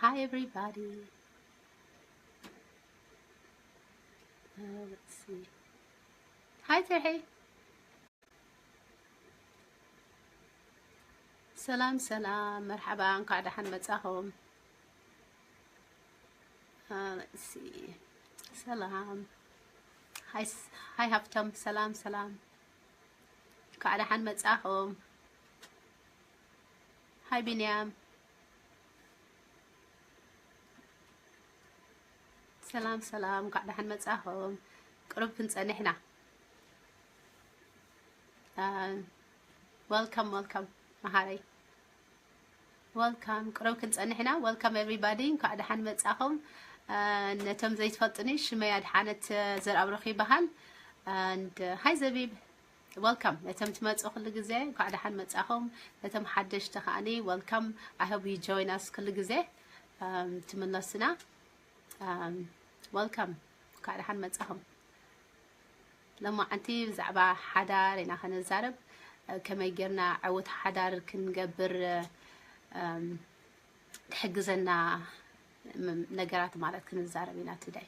Hi everybody. Uh, let's see. Hi Terhi. ሰላም ሰላም፣ መርሓባ፣ እንኳዕ ደሓን መጻኹም። Uh, let's see. ሰላም። Hi ሃብቶም፣ ሰላም ሰላም፣ እንኳዕ ደሓን መጻኹም። Hi ቢንያም። ሰላም ሰላም፣ እንኳዕ ደሓን መጻኹም። ቅሩብ ክንጸንሕና። Welcome welcome መሃረይ። Welcome፣ ቅሩብ ክንጸንሕና። Welcome everybody፣ እንኳዕ ደሓን መጻኹም። ነቶም ዘይትፈልጡኒ፣ ሽመይ ኣድሓነት ዘርኣብሩኽ ይበሃል። And hi ዘቢብ። Welcome። ነቶም ትመጹ ኩሉ ግዜ እንኳዕ ደሓን መጻኹም። ነቶም ሓደሽቲ ከኣኒ welcome። I hope you join us ኩሉ ግዜ ትምለሱና። Welcome። እንኳዕ ደሓን መጻኹም። ሎማዓንቲ ብዛዕባ ሓዳር ኢና ከነዛርብ። ከመይ ጌርና ዕውት ሓዳር ክንገብር ትሕግዘና ነገራት ማለት ክንዛረብ ኢና today።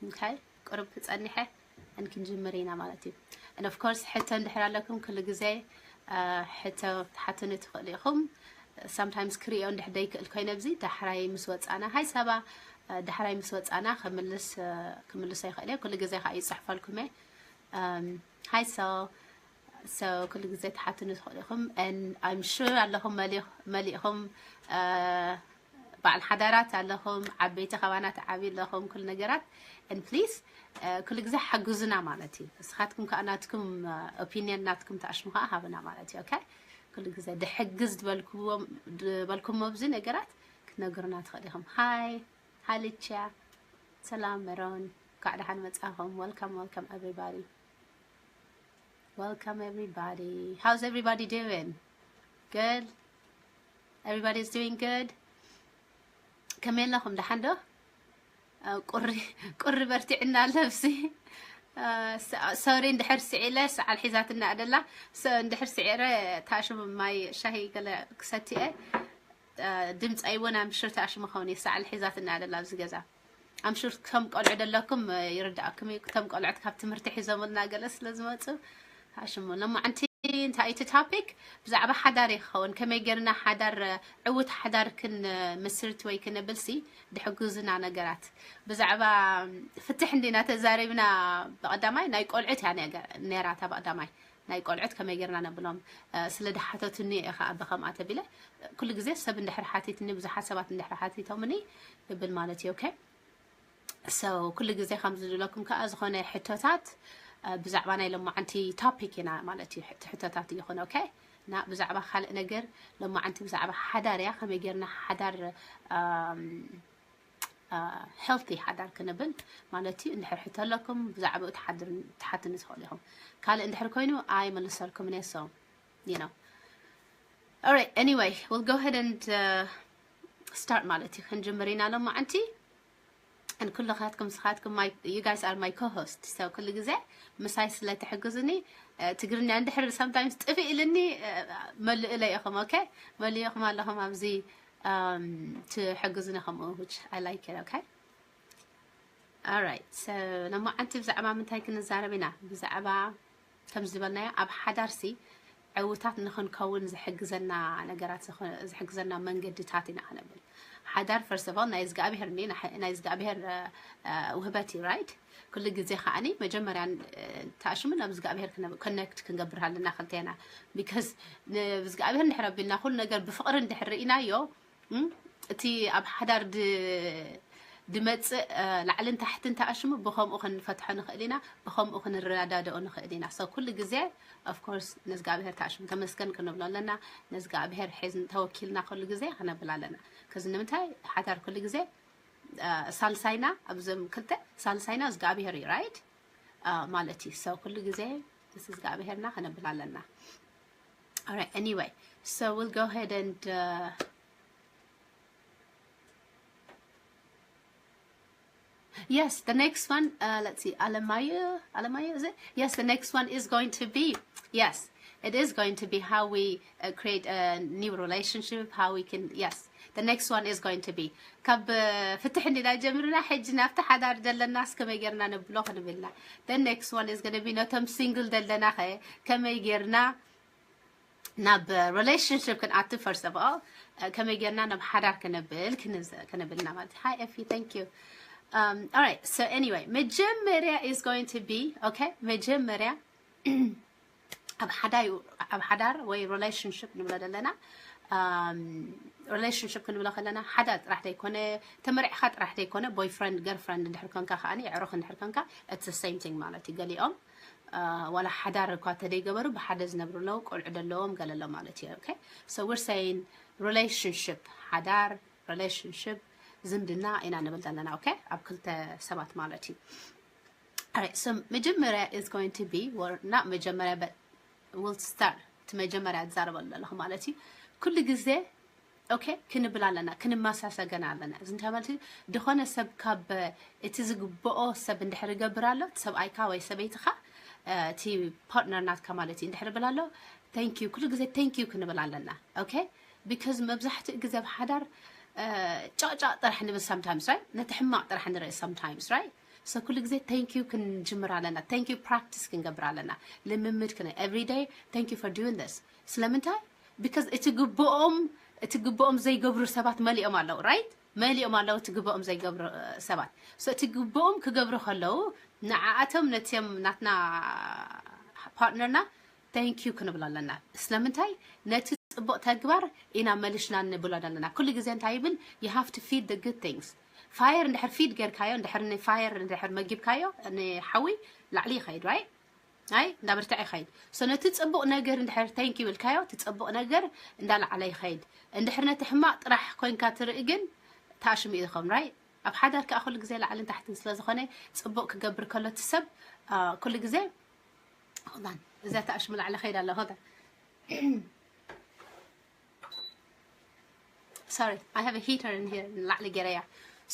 Okay፣ ቅሩብ ክጸንሐ and ክንጅምር ኢና ማለት እዩ። And of course ሕቶ እንድሕር ኣለኩም ኩሉ ግዜ ሕቶ ትሓቱኒ ትኽእሉ ኢኹም። Sometimes ክርእዮ እንድሕር ደይክእል ኮይነ ኣብዚ ዳሕራይ ምስ ወጻና፣ ሃይ ሳባ፣ ዳሕራይ ምስ ወጻና ክምልስ ክምልሶ ይኽእል እየ። ኩሉ ግዜ ከዓ ይጽሕፈልኩም እየ። ሃይ ሶ So ኩሉ ግዜ ትሓቱኒ ትኽእሉ ኢኹም። And I'm sure ኣለኹም መሊእኹም በዓል ሓዳራት ኣለኹም፣ ዓበይቲ ከባና ትዓብዩ ኣለኹም፣ ኩሉ ነገራት። And please ኩሉ ግዜ ሓግዙና ማለት እዩ። ንስኻትኩም ከዓ ናትኩም opinion ናትኩም ትኣሽሙ ከዓ ሃብና ማለት እዩ። Okay፣ ኩሉ ግዜ ድሕግዝ ዝበልኩሞ ኣብዚ ነገራት ክትነግሩና ትኽእሉ ኢኹም። ሃይ ሃልቻ፣ ሰላም መሮን፣ እንኳዕ ደሓን መጻኹም። Welcome welcome everybody። Welcome everybody. How's everybody doing? Good? Everybody's doing good? ከመይ ኣለኹም? ደሓን ዶ? ቁሪ ቁሪ በርቲዕና ኣለብሲ። Sorry እንድሕር ስዒለ፣ ሰዓል ሒዛትና ኣደላ። እንድሕር ስዒረ ታሽሙ ማይ ሻሂ ገለ ክሰትየ። ድምፀይ እውን I'm sure ታሽሙ ኸውን እዩ። ሰዓል ሒዛትና ኣደላ ኣብዚ ገዛ። I'm sure ከም ቆልዑ ደለኩም ይርዳእኩም እዩ። እቶም ቆልዑት ካብ ትምህርቲ ሒዞምልና ገለ ስለ ዝመፁ ታሽሙ። ሎማዓንቲ እንታይ እቲ topic? ብዛዕባ ሓዳር ይኸውን። ከመይ ጌርና ሓዳር ዕውት ሓዳር ክንምስርት ወይ ክነብልሲ ድሕግዙና ነገራት። ብዛዕባ ፍትሕ እንዲና ተዛሪብና ብቐዳማይ ናይ ቆልዑት እያ ነይራ እታ ብቐዳማይ ናይ ቆልዑት ከመይ ጌርና ነብሎም ስለ ድሓተቱኒ እየ ከዓ ብከምኣ ተቢለ ኩሉ ግዜ ሰብ እንድሕር ሓቲትኒ ብዙሓት ሰባት እንድሕር ሓቲቶምኒ ይብል ማለት እዩ። Okay so ኩሉ ግዜ ከም ዝድለኩም ከዓ ዝኾነ ሕቶታት ብዛዕባ ናይ ሎማዓንቲ topic ኢና ማለት እዩ። ሕቶታት ይኹን። Okay እና ብዛዕባ ካልእ ነገር ሎማዓንቲ ብዛዕባ ሓዳር እያ። ከመይ ጌርና ሓዳር healthy ሓዳር ክንብል ማለት እዩ። እንድሕር ሕቶ ኣለኩም ብዛዕባኡ ትሓትኒ ትኽእሉ ኢኹም። ካልእ እንድሕር ኮይኑ ኣይመልሰልኩም እየ። So you know. Alright, anyway, we'll go ahead and start ማለት እዩ። ክንጅምር ኢና ሎማዓንቲ። And ኩልኻትኩም ስኻትኩም my you guys are my co-host. So ኩሉ ግዜ ምሳይ ስለ ትሕግዙኒ ትግርኛ እንድሕር sometimes ጥፍእ ኢልኒ መልእለይ ኢኹም። Okay፣ መሊእኹም ኣለኹም ኣብዚ ትሕግዙኒ ከምኡ which I like it። Okay alright so ሎማዓንቲ ብዛዕባ ምንታይ ክንዛረብ ኢና? ብዛዕባ ከም ዝበልናዮ ኣብ ሓዳርሲ ዕውታት ንኽንከውን ዝሕግዘና ነገራት ዝሕግዘና መንገድታት ኢና ክንብል። ሓዳር first of all ናይ እግዚኣብሔር ናይ እግዚኣብሔር ውህበት እዩ። Right ኩሉ ግዜ ከዓኒ መጀመርያ ተኣሽሙ ናብ እግዚኣብሔር connect ክንገብር ኣለና ክልቴና። Because ንእግዚኣብሔር እንድሕር ኣቢልና ኩሉ ነገር ብፍቕሪ እንድሕር ርኢናዮ እቲ ኣብ ሓዳር ድመፅእ ላዕልን ታሕትን ተኣሽሙ ብኸምኡ ክንፈትሖ ንኽእል ኢና፣ ብኸምኡ ክንረዳድኦ ንኽእል ኢና። So ኩሉ ግዜ of course ንእግዚኣብሔር ተኣሽሙ ተመስገን ክንብሎ ኣለና። ንእግዚኣብሔር ሒዝ ተወኪልና ኩሉ ግዜ ክነብል ኣለና። ከዚ ንምንታይ ሓዳር ኩሉ ግዜ ሳልሳይና ኣብዞም ክልተ ሳልሳይና እግዚኣብሔር እዩ። Right ማለት እዩ። So ኩሉ ግዜ ምስ እግዚኣብሔርና ክነብል ኣለና። Alright anyway so we'll go ahead and uh, Yes, the next one, uh, let's see, Alamayo, Alamayo, is it? Yes, the next one is going to be, yes, It is going to be how we uh, create a new relationship, how we can, yes. The next one is going to be ካብ ፍትሕ እንዲና ጀምርና ሕጂ ናብቲ ሓዳር ዘለና እስከመይ ጌርና ነብሎ ክንብልና። The next one is going to be ነቶም ሲንግል ዘለና ኸ ከመይ ጌርና ናብ relationship ክንኣቱ? First of all ከመይ ጌርና ናብ ሓዳር ክነብል ክንብልና ማለት። Hi Effie, thank you. Um, all right, so anyway, መጀመርያ is going to be, okay, መጀመርያ ኣብ ሓዳር ወይ relationship ንብሎ ዘለና relationship ክንብሎ ከለና ሓዳር ጥራሕ ዘይኮነ፣ ተመሪዕካ ጥራሕ ዘይኮነ፣ boyfriend girlfriend እንድሕር ኮንካ ከዓኒ፣ ኣዕሩኽ እንድሕር ኮንካ፣ it's the same thing ማለት እዩ። ገሊኦም ዋላ ሓዳር እኳ ተደይገበሩ ብሓደ ዝነብሩ ኣለዉ፣ ቆልዑ ደለዎም ገለ ኣሎ ማለት እዩ። Okay, so we're saying relationship፣ ሓዳር፣ relationship፣ ዝምድና ኢና ንብል ዘለና። Okay, ኣብ ክልተ ሰባት ማለት እዩ። All right, so መጀመርያ is going to be, or not መጀመርያ, but we'll start. እቲ መጀመርያ ዝዛረበሉ ዘለኹ ማለት እዩ። ኩሉ ግዜ okay ክንብል ኣለና፣ ክንመሳሰገን ኣለና። እዚ እንታይ ማለት እዩ? ድኾነ ሰብ ካብ እቲ ዝግብኦ ሰብ እንድሕር ይገብር ኣሎ፣ እቲ ሰብኣይካ ወይ ሰበይትኻ እቲ partner ናትካ ማለት እዩ እንድሕር ይብል ኣሎ፣ thank you፣ ኩሉ ግዜ thank you ክንብል ኣለና። Okay, because መብዛሕትኡ ግዜ ኣብ ሓዳር ጨቕጫቕ ጥራሕ ንብል sometimes, right? ነቲ ሕማቕ ጥራሕ ንርኢ sometimes, right? So ኩሉ ግዜ thank you ክንጅምር ኣለና። Thank you practice ክንገብር ኣለና። ልምምድ ክነ every day thank you for doing this። ስለምንታይ? Because እቲ ግብኦም እቲ ግብኦም ዘይገብሩ ሰባት መሊኦም ኣለዉ፣ right? መሊኦም ኣለዉ እቲ ግብኦም ዘይገብሩ ሰባት። So እቲ ግብኦም ክገብሩ ከለዉ ንዓኣቶም ነቲም ናትና partner ና thank you ክንብል ኣለና። ስለምንታይ? ነቲ ጽቡቕ ተግባር ኢና መሊስና ንብሎ ዘለና። ኩሉ ግዜ እንታይ ይብል? You have to feed the good things. Fire እንድሕር feed ጌርካዮ፣ እንድሕር ን fire እንድሕር መጊብካዮ፣ ንሓዊ ላዕሊ ይኸይድ፣ right? ኣይ እንዳበርትዐ ይኸይድ። So ነቲ ጽቡቕ ነገር እንድሕር thank you ኢልካዮ፣ እቲ ጽቡቕ ነገር እንዳላዕለ ይኸይድ። እንድሕር ነቲ ሕማቕ ጥራሕ ኮይንካ ትርኢ ግን ታሽሙ እዩ ዝኸውን፣ right? ኣብ ሓዳር ከኣ ኩሉ ግዜ ላዕልን ታሕትን ስለ ዝኾነ ጽቡቕ ክገብር ከሎ እቲ ሰብ ኩሉ ግዜ hold on፣ እዛ ታሽሙ ላዕለ ኸይድ ኣላ። Hold on. Sorry, I have a heater in here. ላዕሊ ገይረያ።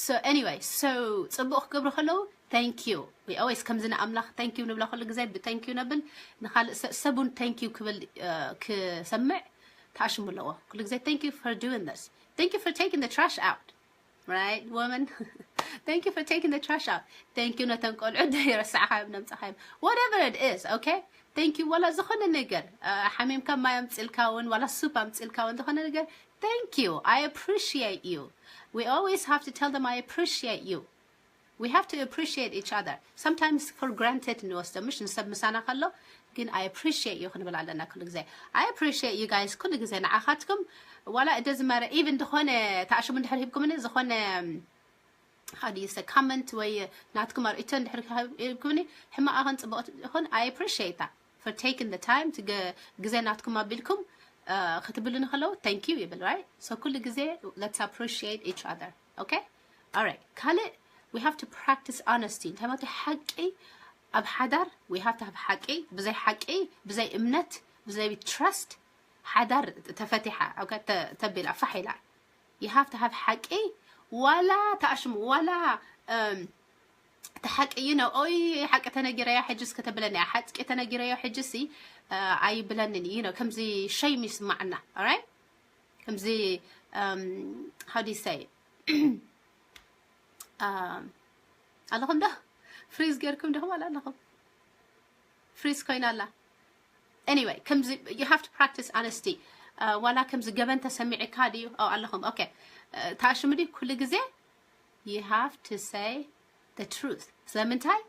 So anyway, so ጽቡቕ ክገብሩ ከለዉ thank you። We always ከምዚ ንኣምላኽ thank you ንብሎ ኩሉ ግዜ ብ thank you ነብል፣ ንኻልእ ሰብ እውን thank you ክብል ክሰምዕ ታሽሙ ኣለዎ። ኩሉ ግዜ thank you for doing this. Thank you for taking the trash out. Right, woman? Thank you for taking the trash out. Thank you ነተን ቆልዑ ደይረሳዕካዮም ነምጻኻዮም። Whatever it is, okay? Thank you ዋላ ዝኾነ ነገር ሓሚምካ ማይ ኣምጽልካ እውን ዋላ ሱፕ ኣምጽልካ እውን ዝኾነ ነገር thank you. I appreciate you. We always have to tell them I appreciate you. We have to appreciate each other. Sometimes for granted ንወስዶ ምሽ ንሰብ ምሳና ከሎ ግን I appreciate you ክንብል ኣለና ኩሉ ግዜ። I appreciate you guys ኩሉ ግዜ ንዓኻትኩም ዋላ እደ ዝመረ even ዝኾነ ታሽሙ እንድሕር ሂብኩምኒ ዝኾነ how do you say comment ወይ ናትኩም ኣርእቶ እንድሕር ሂብኩምኒ ሕማቕ ይኹን ጽቡቕ ይኹን I appreciate that for taking the time ግዜ ናትኩም ኣቢልኩም ክትብሉኒ ከለዉ thank you ይብል right? So ኩሉ ግዜ let's appreciate each other. Okay, all right, ካልእ we have to practice honesty. እንታይ ማለት ሓቂ ኣብ ሓዳር we have to have ሓቂ። ብዘይ ሓቂ ብዘይ እምነት ብዘይ trust ሓዳር ተፈቲሓ ተቢላ ፋሕ ኢላ። You have to have ሓቂ ዋላ ተኣሽሙ ዋላ እቲ ሓቂ you know ኦይ ሓቂ ተነጊረያ ሕጅስ ከተብለኒ ሓቂ ተነጊረዮ ሕጅሲ ኣይብለንን you know ከምዚ shame ይስማዕና። All right? ከምዚ how do you say ኣለኹም ዶ freeze ጌርኩም ዲኹም ኣላ ኣለኹም freeze ኮይና ኣላ። Anyway, ከምዚ you have to practice honesty. ዋላ ከምዚ ገበን ተሰሚዕካ ድዩ ኣለኹም okay ታሽሙ ድዩ ኩሉ ግዜ you have to say the truth። ስለምንታይ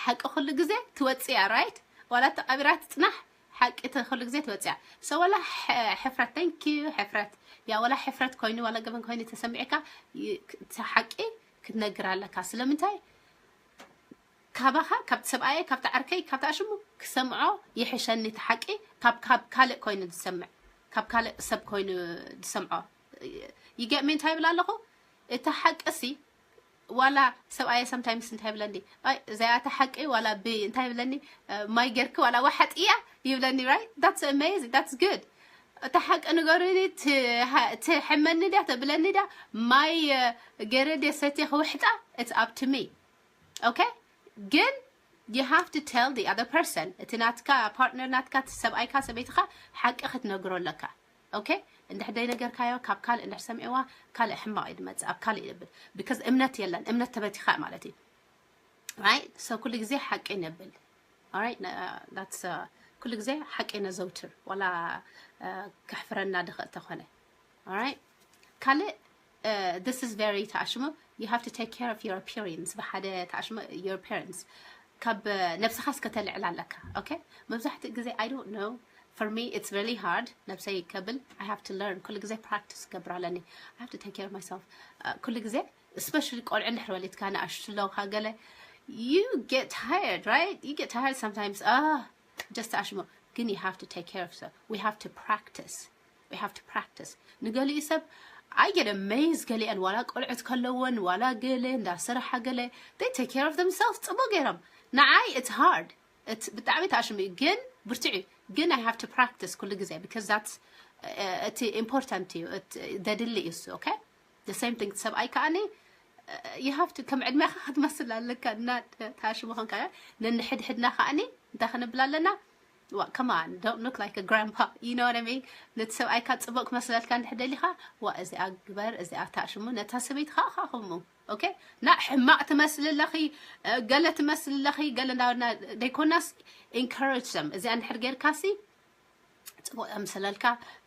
ሓቂ ኩሉ ግዜ ትወፅያ right? ዋላ ተቐቢራ ትፅናሕ ሓቂ ኩሉ ግዜ ትወፅያ። So ዋላ ሕፍረት thank you ሕፍረት ያ ዋላ ሕፍረት ኮይኑ ዋላ ገበን ኮይኑ ተሰሚዕካ ሓቂ ክትነግር ኣለካ። ስለምንታይ ካባኻ ካብቲ ሰብኣየ ካብቲ ዓርከይ ካብቲ ኣሽሙ ክሰምዖ ይሕሸኒ እቲ ሓቂ ካብ ካልእ ኮይኑ ዝሰምዕ ካብ ካልእ ሰብ ኮይኑ ዝሰምዖ ይገጥሚ እንታይ ይብል ኣለኹ እቲ ሓቂ ሲ ዋላ ሰብኣየ sometimes እንታይ ይብለኒ እዚኣ እቲ ሓቂ ዋላ ብ እንታይ ይብለኒ ማይ ገርኪ ዋላ ዋሓጥ እያ ይብለኒ right? That's amazing, that's good። እቲ ሓቂ ንገሩኒ ትሕመኒ ድያ ተብለኒ ድያ ማይ ገረ ድየ ሰትየ ክውሕጣ it's up to me. Okay? ግን You have to tell the other person. እቲ ናትካ partner፣ ናትካ ሰብኣይካ ሰበይትኻ ሓቂ ክትነግሮ ኣለካ። Okay? እንድሕር ደይነገርካዮ ካብ ካልእ እንድሕር ሰሚዕዋ ካልእ ሕማቕ እዩ ዝመጽእ፣ ኣብ ካልእ ይብል። Because እምነት የለን፣ እምነት ተበቲኻ ማለት እዩ። Right? So ኩሉ ግዜ ሓቂ ነብል። Alright? That's ኩሉ ግዜ ሓቂ ነዘውትር፣ ዋላ ከሕፍረና ድኽእል ተኾነ። Alright? ካልእ this is very ተኣሽሙ። You have to take care of your appearance። ብሓደ ተኣሽሙ your appearance። ካብ ነብስኻ እስከተልዕል ኣለካ። Okay? መብዛሕትኡ ግዜ I don't know, for me it's really hard። ነብሰይ ከብል I have to learn። ኩሉ ግዜ practice ገብር ኣለኒ። I have to take care of myself። ኩሉ ግዜ especially ቆልዑ እንድሕር ወሊድካ ንኣሽቱ ኣለውካ ገለ you get tired, right? You get tired sometimes. Ah, just ተኣሽሙ። ግን you have to take care of self. We have to practice. We have to practice. ንገሊኡ ሰብ I get amazed፣ ገሊአን ዋላ ቆልዑት ከለወን ዋላ ገለ እንዳ ስራሓ ገለ they take care of themselves ጽቡቅ ገይሮም። ንዓይ it's hard. ብጣዕሚ ተኣሽሙ እዩ ግን ብርትዑ እዩ። ግን I have to practice ኩሉ ግዜ because that's እቲ important እዩ፣ ዘድሊ እዩ እሱ። Okay? The same thing ሰብኣይ ከኣኒ you have to ከም ዕድሜኻ ክትመስል ኣለካ። እና ተኣሽሙ ኾንካ ነንሕድሕድና ከኣኒ እንታይ ክንብል ኣለና? Come on, don't look like a grandpa. You know what I mean? ነቲ ሰብኣይካ ጽቡቅ ክመስለልካ እንድሕር ደሊኻ ዋ እዚኣ ግበር፣ እዚኣ ተኣሽሙ፣ ነታ ሰበይቲ ከዓ ከምኡ። Okay? ና ሕማቅ ትመስሊ ኣለኺ፣ ገለ ትመስሊ ኣለኺ፣ ገለ እንዳበልና ደይኮናስ encourage them። እዚኣ እንድሕር ጌርካሲ ጽቡቅ እምስለልካ፣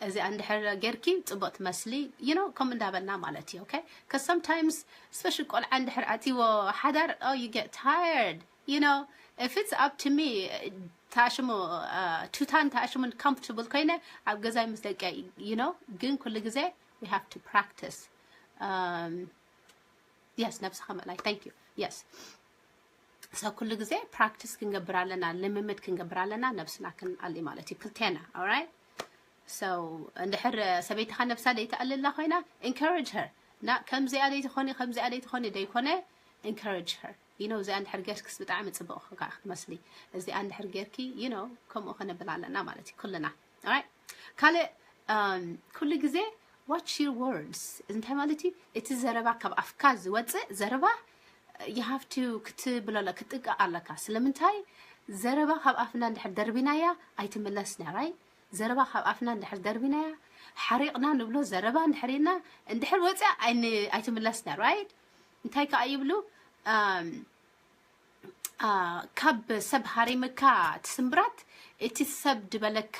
እዚኣ እንድሕር ጌርኪ ጽቡቅ ትመስሊ፣ you know፣ ከም እንዳበልና ማለት እዩ። Okay? Because sometimes especially ቆልዓ እንድሕር ኣትይዎ ሓዳር oh you get tired, you know። If it's up to me ተኣሽሙ ቱታን ተኣሽሙን comfortable ኮይነ ኣብ ገዛይ ምስ ደቂ you know። ግን ኩሉ ግዜ we have to practice. Yes፣ ነብስኻ ምእላይ። Thank you. Yes. So ኩሉ ግዜ practice ክንገብር ኣለና፣ ልምምድ ክንገብር ኣለና፣ ነብስና ክንኣሊ ማለት እዩ ክልቴና። Alright? So እንድሕር ሰበይትኻ ነብሳ ደይትኣልላ ኮይና encourage her። ና ከምዚኣ ደይትኾኒ፣ ከምዚኣ ደይትኾኒ ደይኮነ encourage her። You know፣ እዚኣ እንድሕር ጌርክስ ብጣዕሚ ጽቡቅ ክትመስሊ፣ እዚኣ እንድሕር ጌርኪ you know ከምኡ ክንብል ኣለና ማለት እዩ ኩልና። Alright? ካልእ ኩሉ ግዜ watch your words። እንታይ ማለት እዩ? እቲ ዘረባ ካብ ኣፍካ ዝወፅእ ዘረባ you have to ክትብለሎ ክትጥንቀቅ ኣለካ። ስለምንታይ? ዘረባ ካብ ኣፍና እንድሕር ደርቢናያ ኣይትምለስና። Right? ዘረባ ካብ ኣፍና እንድሕር ደርቢናያ፣ ሓሪቕና ንብሎ ዘረባ እንድሕር ኢልና እንድሕር ወፅያ ኣይትምለስና። Right? እንታይ ከዓ ይብሉ? ካብ ሰብ ሃሪምካ ትስምብራት፣ እቲ ሰብ ድበለካ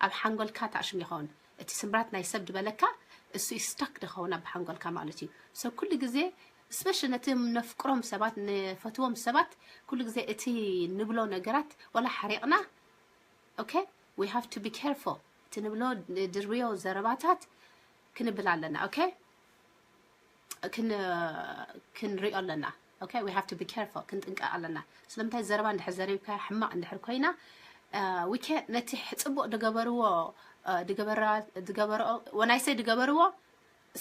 ኣብ ሓንጎልካ ተኣሽሙ ይኸውን። እቲ ስምብራት ናይ ሰብ ድበለካ እሱ stuck ድኸውን ኣብ ሓንጎልካ ማለት እዩ። So ኩሉ ግዜ especially ነቲ ነፍቅሮም ሰባት፣ ንፈትዎም ሰባት ኩሉ ግዜ እቲ ንብሎ ነገራት ዋላ ሓሪቕና okay we have to be careful። እቲ ንብሎ ድርብዮ ዘረባታት ክንብል ኣለና። Okay? ክንሪኦ ኣለና። Okay? We have to be careful። ክንጥንቀቅ ኣለና። ስለምንታይ ዘረባ እንድሕር ዘሪብካ ሕማቅ እንድሕር ኮይና we can't ነቲ ጽቡቅ ድገበርዎ ድገበርኦ when I say ድገበርዎ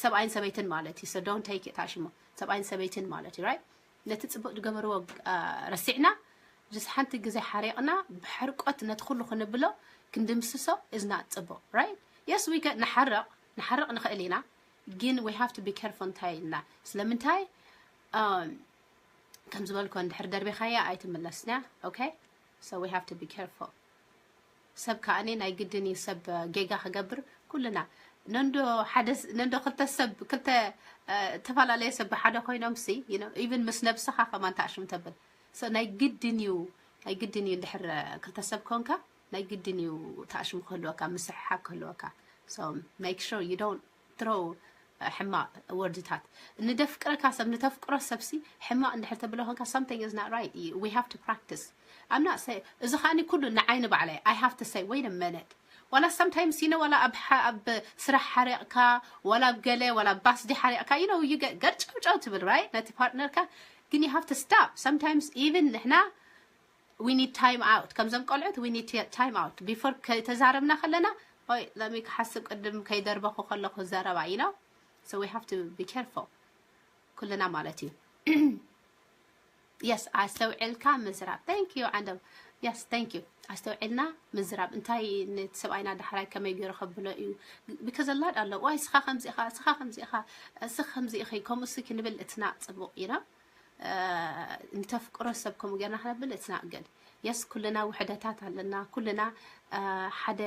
ሰብኣይን ሰበይትን ማለት እዩ። So don't take it ታሽሞ ሰብኣይን ሰበይትን ማለት እዩ። Right? ነቲ ጽቡቅ ድገበርዎ ረሲዕና just ሓንቲ ግዜ ሓሪቕና ብሕርቆት ነቲ ኩሉ ክንብሎ ክንድምስሶ is not ጽቡቅ። Right? Yes we can ንሓርቕ ንሓርቕ ንኽእል ኢና ግን we have to be careful እንታይ ኢልና። ስለምንታይ ከም ዝበልኮ እንድሕር ደርቢኻያ ኣይትምለስና። Okay? So we have to be careful። ሰብ ከኣኒ ናይ ግድን እዩ ሰብ ጌጋ ክገብር። ኩልና ነንዶ ሓደ ነንዶ ክልተ ሰብ ክልተ ተፈላለየ ሰብ ብሓደ ኮይኖም ሲ even ምስ ነብስኻ ከማን ተኣሽም ተብል። So ናይ ግድን እዩ ናይ ግድን እዩ እንድሕር ክልተ ሰብ ኮንካ ናይ ግድን እዩ ተኣሽም ክህልወካ ምስሕሓብ ክህልወካ። So make sure you don't throw ሕማቅ ወርድታት። ንደፍቅረካ ሰብ ንተፍቅሮ ሰብሲ ሕማቅ እንድሕር ተብሎ ኮንካ something is not right. We have to practice. I'm not say እዚ ከኣኒ ኩሉ ንዓይ ንባዕለይ I have to say wait a minute። ዋላ sometimes you know ዋላ ኣብ ኣብ ስራሕ ሓሪቕካ ዋላ ኣብ ገለ ዋላ ኣብ ባስ ዲ ሓሪቕካ you know you ገርጨውጨው ትብል right ነቲ ፓርትነርካ ግን you have to stop sometimes even ንሕና we need time out ከምዞም ቆልዑት we need time out before ከተዛረብና ከለና ኦይ ለሚ ክሓስብ ቅድም ከይደርበኹ ከለኹ ዘረባ you know። So we have to be careful ኩልና ማለት እዩ። Yes ኣስተውዕልካ ምዝራብ thank you ዓንደም። Yes thank you ኣስተውዕልና ምዝራብ እንታይ ነቲ ሰብኣይና ዳሕራይ ከመይ ገይሩ ከብሎ እዩ። Because a lot ኣሎ ዋይ ስኻ ከምዚ ኢኻ ስኻ ከምዚ ኢኻ ስኻ ከምዚ ኢኺ ከምኡ ሲ ክንብል እትና ጽቡቅ you know። ንተፍቅሮ ሰብ ከምኡ ጌርና ክነብል it's not good። Yes፣ ኩልና ውሕደታት ኣለና። ኩልና ሓደ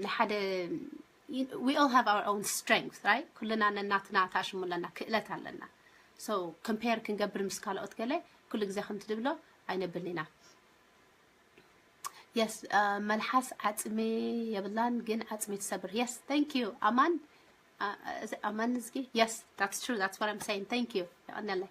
ንሓደ we all have our own strength, right? ኩልና ነናትና ታሽሙ ኣለና፣ ክእለት ኣለና። So compare ክንገብር ምስ ካልኦት ገለ ኩሉ ግዜ ከምቲ ድብሎ ኣይነብልን ኢና። Yes፣ መልሓስ ዓጽሚ የብላን ግን ዓጽሚ ትሰብር። Yes, thank you ኣማን። ኣማን እዝጊ። Yes, that's true, that's what I'm saying. Thank you። የቐነለይ።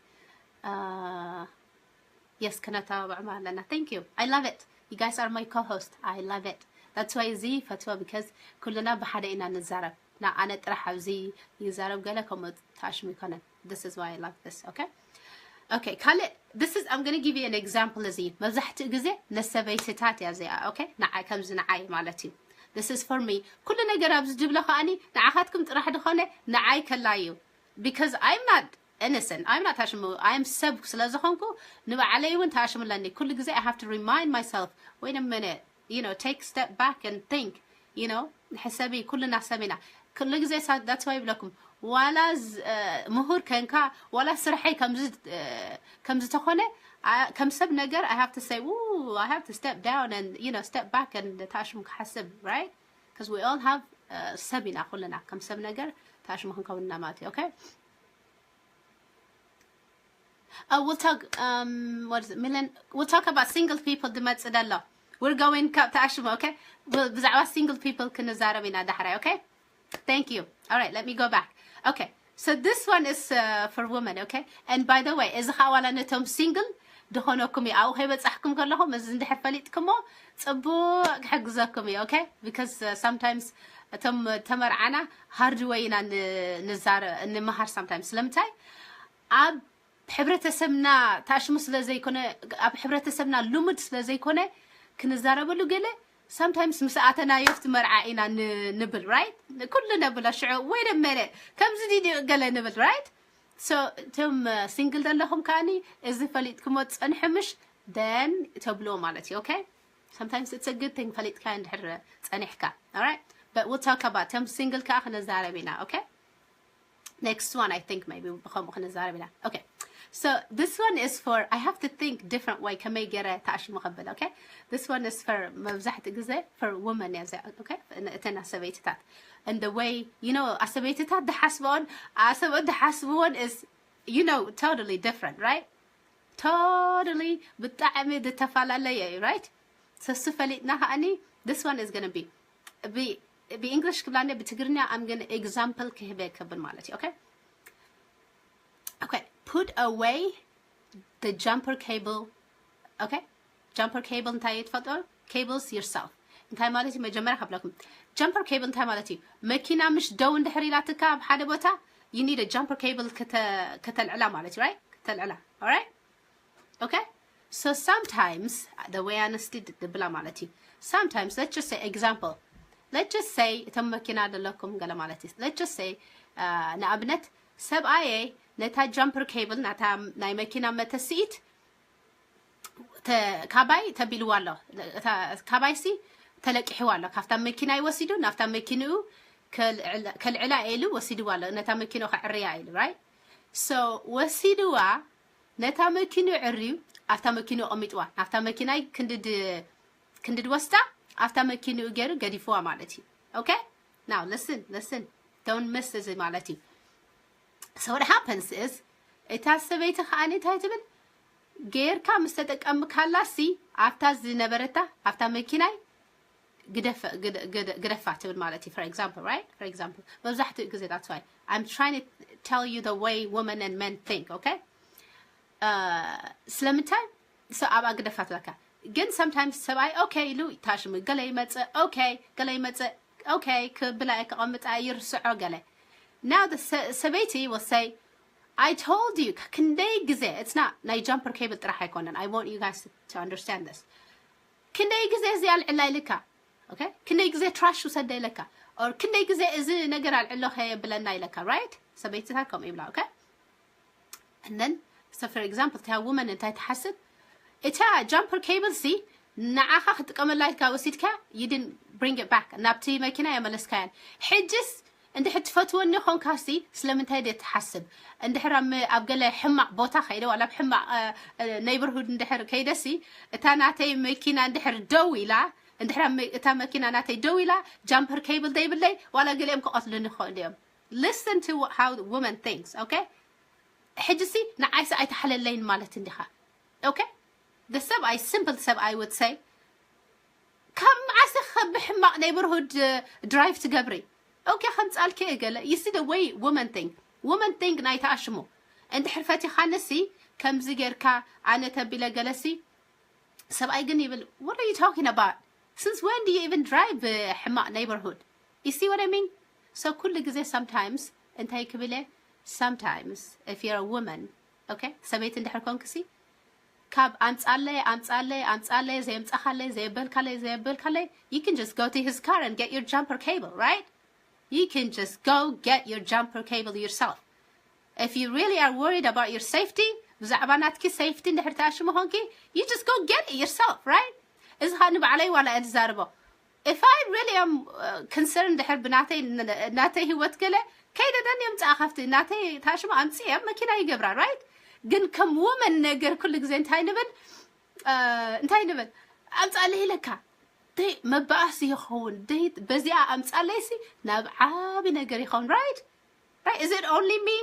Yes፣ ክነተባብዖም ኣለና። Thank you, I love it. You guys are my co-host, I love it. That's why እዚ ፈትወ because ኩልና ብሓደ ኢና ንዛረብ። ና ኣነ ጥራሕ ኣብዚ ይዛረብ ገለ ከምኡ ታሽሙ ይኮነን። This is why I love this. Okay, okay፣ ካልእ this is I'm going to give you an example። እዚ መብዛሕትኡ ግዜ ነሰበይትታት እያ እዚኣ። Okay፣ ንዓይ ከምዚ ንዓይ ማለት እዩ። This is for me። ኩሉ ነገር ኣብዚ ድብሎ ከኣኒ ንዓኻትኩም ጥራሕ ድኾነ ንዓይ ከላዩ because I'm not innocent, I'm not ታሽሙ። I am ሰብ ስለ ዝኾንኩ ንባዕለይ እውን ታሽሙ ኣለኒ። ኩሉ ግዜ I have to remind myself, wait a minute, you know, take step back and think, you know፣ ሕሰቢ። ኩልና ሰብ ኢና። ኩሉ ግዜ that's why ይብለኩም ዋላ ምሁር ከንካ ዋላ ስርሐይ ከምዚ ተኾነ ከም ሰብ ነገር I have to say, I have to step down and, you know, step back and ታሽሙ ክሓስብ፣ right? Because we all have ሰብ ኢና ኩልና ከም ሰብ ነገር ታሽሙ ክንከውን ኢና ማለት እዩ። Okay? Oh, we'll talk, um, what is it, Milan? We'll talk about single people ድመጽእ ደሎ። We're going ካብ ተኣሽሙ። Okay? ብዛዕባ single people ክንዛረብ ኢና ዳሕራይ። Okay? Thank you. All right, let me go back. Okay, so this one is uh, for women. Okay, and by the way, እዚ ከዓ ዋላ ነቶም single ድኾነኩም እዩ። ኣብኡ ከይበጻሕኩም ከለኹም እዚ እንድሕር ፈሊጥኩሞ ጽቡቅ ክሕግዘኩም እዩ። Okay, because uh, sometimes እቶም ተመርዓና hard way ኢና ንዛረ ንምሃር sometimes። ስለምንታይ ኣብ ሕብረተሰብና ታሽሙ ስለ ዘይኮነ፣ ኣብ ሕብረተሰብና ልሙድ ስለ ዘይኮነ ክንዛረበሉ ገለ sometimes ምስ ኣተናዮ ኣብቲ መርዓ ኢና ንብል፣ right? ኩሉ ነብሎ ሽዑ ወይ ደመረ ከምዚ ድዩ ገለ ንብል፣ right? So እቶም single ዘለኹም ከኣኒ እዚ ፈሊጥኩሞ ጸንሑ ምሽ then ተብልዎ ማለት እዩ። Okay, sometimes it's a good thing ፈሊጥካ እንድሕር ጸኒሕካ። All right, but we'll talk about እቶም single ከኣ ክንዛረብ ኢና። Okay, next one I think maybe ብኸምኡ ክንዛረብ ኢና። Okay, so this one is for, I have to think different way ከመይ ገይረ ተኣሽሙ ከብል። Okay, this one is for መብዛሕትኡ ግዜ for women እያ እዚኣ። Okay፣ እተና ሰበይትታት and the way, you know፣ ኣሰበይትታት ድሓስበኦን ኣሰብኦት ድሓስብዎን is, you know, totally different, right? Totally ብጣዕሚ ዝተፈላለየ እዩ፣ right? ሰሱ ፈሊጥና ከኣኒ this one is gonna be ብእንግሊሽ ክብላኒ ብትግርኛ I'm gonna example ክህበ ከብል ማለት እዩ። Okay, okay, put away the jumper cable. Okay, jumper cable እንታይ እዩ ትፈልጦ? Cables yourself እንታይ ማለት እዩ? መጀመርያ ከብለኩም jumper cable እንታይ ማለት እዩ? መኪና ምሽ ደው እንድሕር ኢላትካ ኣብ ሓደ ቦታ you need a jumper cable ከተልዕላ ማለት እዩ፣ right? ከተልዕላ። All right? Okay? So sometimes the way ኣንስቲ ድብላ ማለት እዩ። Sometimes let's just say example, let's just say እቶም መኪና ዘለኩም ገለ ማለት እዩ። Let's just say ንኣብነት ሰብኣየ ነታ jumper cable ናታ ናይ መኪና መተስኢት ካባይ ተቢልዋ ኣሎ። ካባይ ሲ ተለቂሕዋ ኣሎ። ካብታ መኪና ይወሲዱ ናብታ መኪንኡ ከልዕላ ኢሉ ወሲድዋ ኣሎ። ነታ መኪንኡ ከዕርያ ኢሉ፣ right? So ወሲድዋ ነታ መኪንኡ ዕርዩ ኣብታ መኪንኡ ኣቐሚጥዋ። ናብታ መኪናይ ክንድድ ክንድድ ወስዳ ኣብታ መኪንኡ ገይሩ ገዲፍዋ ማለት እዩ። Okay? Now listen, listen, don't miss እዚ ማለት እዩ። So what happens is እታ ሰበይቲ ከዓኒ እንታይ ትብል? ጌርካ ምስ ተጠቀምካላሲ ኣብታ ዝነበረታ ኣብታ መኪናይ ግደፋ ትብል ማለት እዩ። For example, right? For example መብዛሕትኡ ግዜ that's why I'm trying to tell you the way women and men think. Okay? ስለምንታይ? So ኣብኣ ግደፋ ትብለካ። ግን sometimes ሰብኣይ okay ኢሉ ታሽሙ ገለ ይመጽእ፣ okay ገለ ይመጽእ፣ okay ክብላ ከቐምጣ ይርስዖ ገለ። Now ሰበይቲ will say, I told you፣ ክንደይ ግዜ፣ it's not ናይ jumper cable ጥራሕ ኣይኮነን። I want you guys to understand this። ክንደይ ግዜ እዚ ኣልዕላ ኢልካ? Okay? ክንደይ ግዜ trash ውሰደ ኢለካ? Or ክንደይ ግዜ እዚ ነገር ኣልዕሎ ከየብለና ኢለካ? Right? ሰበይትታት ከምኡ ይብላ። Okay? And then so for example እታ woman እንታይ ትሓስብ? እታ jumper cable ሲ ንዓኻ ክጥቀመላ ኢልካ ወሲድካ you didn't bring it back፣ ናብቲ መኪና የመለስካያን። ሕጅስ እንድሕር ትፈትወኒ ኾንካሲ ስለምንታይ ድየ ትሓስብ? እንድሕር ኣብ ገለ ሕማቕ ቦታ ከይደ ዋላ ኣብ ሕማቕ neighborhood እንድሕር ከይደሲ እታ ናተይ መኪና እንድሕር ደው ኢላ እንድሕር እታ መኪና ናተይ ደው ኢላ jumper cable ዘይብለይ ዋላ ገሊኦም ክቐትሉኒ ይኽእሉ እዮም። Listen to how women thinks, okay? ሕጅሲ ንዓይሲ ኣይተሓለለይን ማለት እንዲኻ። Okay? The ሰብ ኣይ simple ሰብ ኣይ would say ካብ መዓስ ኢኺ ብሕማቕ neighborhood drive ትገብሪ? Okay ከምጻልኪ እየ ገለ you see the way women think. Women think ናይ ተኣሽሙ እንድሕር ፈቲኻንሲ ከምዚ ጌርካ ኣነ ተቢለ ገለሲ ሰብኣይ ግን ይብል what are you talking about? Since when do you even drive ሕማቕ neighborhood? You see what I mean? So ኩሉ ግዜ sometimes እንታይ ክብል እየ sometimes if you're a woman okay ሰበይቲ እንድሕር ኮንክሲ ካብ ኣምጻለይ ኣምጻለይ ኣምጻለይ ዘየምጻኻለይ ዘየበልካለይ ዘየበልካለይ you can just go to his car and get your jumper cable, right? You can just go get your jumper cable yourself. If you really are worried about your safety ብዛዕባ ናትኪ safety እንድሕር ተኣሽሙ ኾንኪ you just go get it yourself, right? እዚ ኸኣ ንባዕለይ ዋላ እየ ዝዛርቦ if I really am concerned ድሕር ብናተይ ናተይ ህይወት ገለ ከይደ ደን የምፅኣ ካብቲ ናተይ ታሽሙ ኣምፅእ እየ መኪና ይገብራ right ግን ከም woman ነገር ኩሉ ግዜ እንታይ ንብል እንታይ ንብል ኣምፃለይ ኢለካ ደይ መባኣስ ይኸውን ደይ በዚኣ ኣምፃለይሲ ናብ ዓቢ ነገር ይኸውን right right is it only me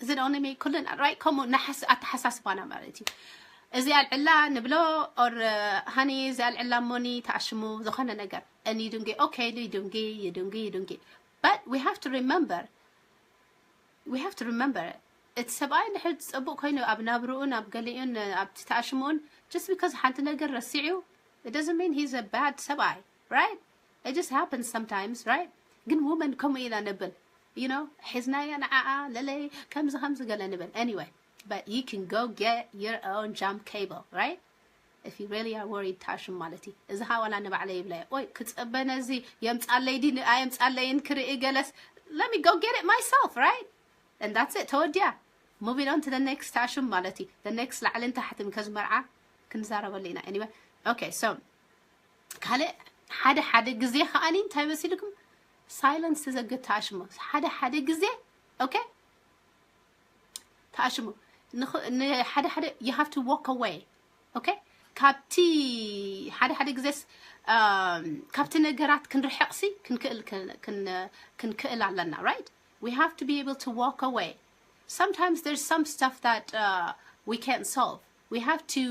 is it only me ኩልን right ከምኡ ኣተሓሳስባና ማለት እዩ እዚ ኣልዕላ ንብሎ or honey እዚ ኣልዕላ ሞኒ ተኣሽሙ ዝኾነ ነገር and you don't get okay you don't get you don't get you don't get but we have to remember we have to remember እቲ ሰብኣይ እንድሕር ዝፀቡቕ ኮይኑ ኣብ ናብርኡን ኣብ ገሊኡን ኣብቲ ተኣሽምኡን just because ሓንቲ ነገር ረሲዑ it doesn't mean he's a bad ሰብኣይ right it just happens sometimes right ግን women ከምኡ ኢና ንብል you know ሒዝናያ ንዓኣ ለለይ ከምዚ ከምዚ ገለ ንብል anyway but you can go get your own jump cable right if you really are worried ታሽም ማለት እዩ እዚ ኸዓ ዋላ ንባዕለይ ይብለየ ኦይ ክፅበ ነዚ የምፃለይ ዲ ኣየምፃለይን ክርኢ ገለስ let me go get it myself right and that's it ተወዲያ moving on to the next ታሽም ማለት እዩ the next ላዕልን ታሕትን ከዚ መርዓ ክንዛረበሉ ኢና anyway okay so ካልእ ሓደ ሓደ ግዜ ከዓኒ እንታይ መሲልኩም silence ዘግድ ታሽሙ ሓደ ሓደ ግዜ okay ተኣሽሙ ንሓደ ሓደ you have to walk away okay ካብቲ ሓደ ሓደ ግዜስ ካብቲ ነገራት ክንርሕቕሲ ክንክእል ኣለና right we have to be able to walk away sometimes there's some stuff that uh, we can't solve we have to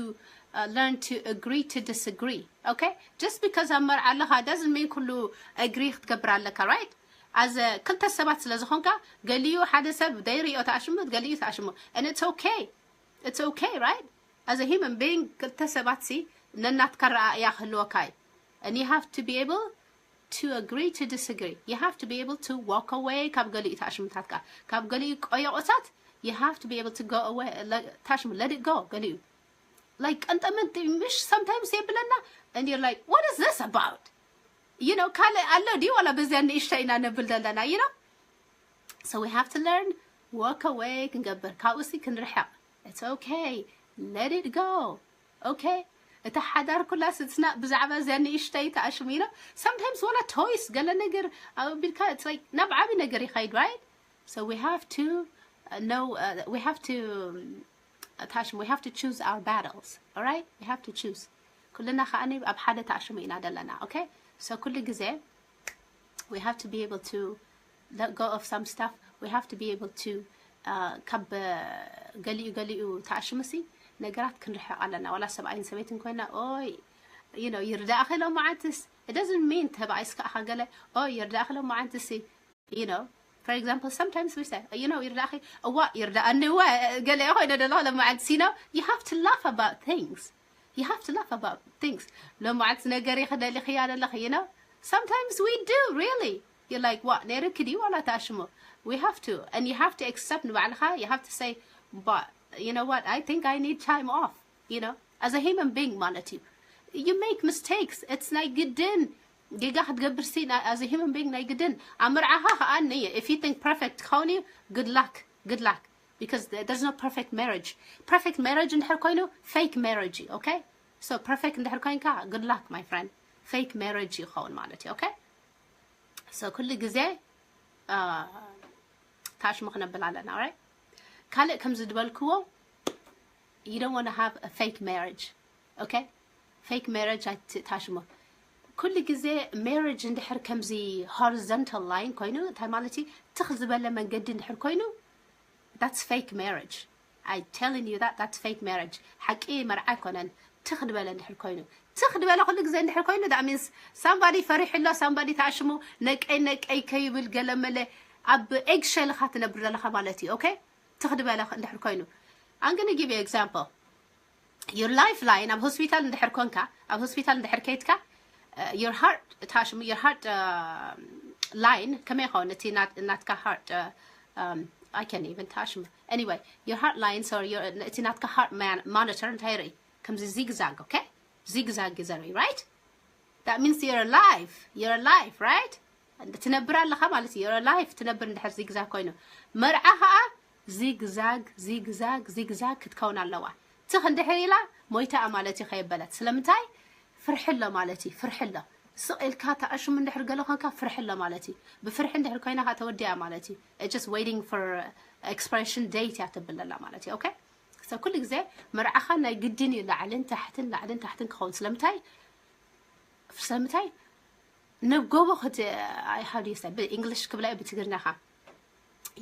uh, learn to agree to disagree okay just because ኣብ መርዓ ኣለኻ doesn't mean ኩሉ agree ክትገብር ኣለካ right as a ክልተ ሰባት ስለ ዝኾንካ ገሊኡ ሓደ ሰብ ዘይሪኦ ተኣሽሙ ገሊኡ ተኣሽሙ and it's okay it's okay right as a human being ክልተ ሰባት ሲ ነናትካ ረኣእያ ክህልወካ እዩ and you have to be able to agree to disagree you have to be able to walk away ካብ ገሊኡ ተኣሽምታትካ ካብ ገሊኡ ቆየቆታት you have to be able to go away ታሽሙ let it go ገሊኡ like ቀንጠመንጢ ምሽ sometimes የብለና and you're like what is this about you know ካልእ ኣሎ ድዩ ዋላ በዚያ ንእሽተ ኢና ነብል ዘለና you know so we have to learn walk away ክንገብር ካብኡ ሲ ክንርሕቕ it's okay let it go okay እታ ሓዳር ኩላ ስትና ብዛዕባ እዚያ ንእሽተይ ተኣሽሙ you know sometimes ዋላ toys ገለ ነገር ኣቢልካ it's like ናብ ዓቢ ነገር ይኸይድ right so we have to uh, know uh, we have to um, ታሽሙ we have to choose our battles all right we have to choose ኩልና ከዓ ኣብ ሓደ ታሽሙ ኢና ዘለና okay so ኩሉ ግዜ we have to be able to let go of some stuff we have to be able to uh, ካብ ገሊኡ ገሊኡ ተኣሽምሲ ነገራት ክንርሕቕ ኣለና ዋላ ሰብኣይን ሰበይትን ኮይና ኦይ you know ይርዳእኺ ሎመዓንትስ it doesn't mean ተባኢስ ከዓ ገለ ኦይ ይርዳእኺ ሎመዓንትሲ you know for example sometimes we say you know ይርዳእኺ እዋ ይርዳእኒ እዋ ገለ ኮይነ ደለኹ ሎመዓንትስ you know you have to laugh about things you have to laugh about things ሎመዓንትስ ነገር ይኽደሊኽያ ደለኺ you know sometimes we do really you're like what ነይርኪ ድዩ ዋላ ተኣሽሙ we have to and you have to accept ንባዕልኻ you have to say but you know what I think I need time off you know as a human being ማለት እዩ you make mistakes it's ናይ ግድን ጌጋ ክትገብር ሲ as a human being ናይ ግድን ኣብ መርዓኻ ከዓ ንየ if you think perfect ክኸውን እዩ good luck good luck because there's no perfect marriage perfect marriage እንድሕር ኮይኑ fake marriage okay so perfect እንድሕር ኮይንካ good luck my friend fake marriage ይኸውን ማለት እዩ okay So ኩሉ ግዜ ታሽሙ ክነብል ኣለና። Right? ካልእ ከምዚ ዝበልክዎ you don't want to have a fake marriage. Okay? Fake marriage ኣይትታሽሙ። ኩሉ ግዜ marriage እንድሕር ከምዚ horizontal line ኮይኑ እንታይ ማለት እዩ? ትኽ ዝበለ መንገዲ እንድሕር ኮይኑ that's fake marriage. I telling you that that's fake marriage. ሓቂ መርዓ ኣይኮነን። ትኽ ዝበለ እንድሕር ኮይኑ ትኽ ዝበለ ኩሉ ግዜ እንድሕር ኮይኑ that means somebody ፈሪሑ ኣሎ። Somebody ታሽሙ ነቀይ ነቀይ ከይብል ገለመለ ኣብ egg shell ኢኻ ትነብር ዘለኻ ማለት እዩ። Okay? ትኽ ዝበለ እንድሕር ኮይኑ I'm gonna give you example. Your lifeline ኣብ ሆስፒታል እንድሕር ኮንካ ኣብ ሆስፒታል እንድሕር ከይድካ your heart ታሽሙ your heart line ከመይ ይኸውን እቲ ናትካ heart I can't even ታሽሙ anyway your heart line sorry እቲ ናትካ heart monitor እንታይ ርኢ ከምዚ zigzag okay zigzag እዩ ዘርኢ right that means you're alive you're alive right ትነብር ኣለኻ ማለት እዩ። You're alive ትነብር እንድሕር zigzag ኮይኑ መርዓ ከዓ zigzag zigzag zigzag ክትከውን ኣለዋ። ትኽ እንድሕር ኢላ ሞይታ ማለት እዩ ከየበለት ስለምንታይ ፍርሒ ኣሎ ማለት እዩ። ፍርሒ ኣሎ ስቕ ኢልካ ተኣሽሙ እንድሕር ገለ ኮንካ ፍርሒ ኣሎ ማለት እዩ። ብፍርሒ እንድሕር ኮይና ከዓ ተወዲኣ ማለት እዩ። Just waiting for expiration date እያ ተብል ዘላ ማለት እዩ። Okay so ኩሉ ግዜ መርዓኻ ናይ ግድን እዩ ላዕልን ታሕትን ላዕልን ታሕትን ክኸውን ስለምንታይ ስለምንታይ ንጎቦ ክት how do you say ብእንግሊሽ ክብላ ብትግርኛ ኻ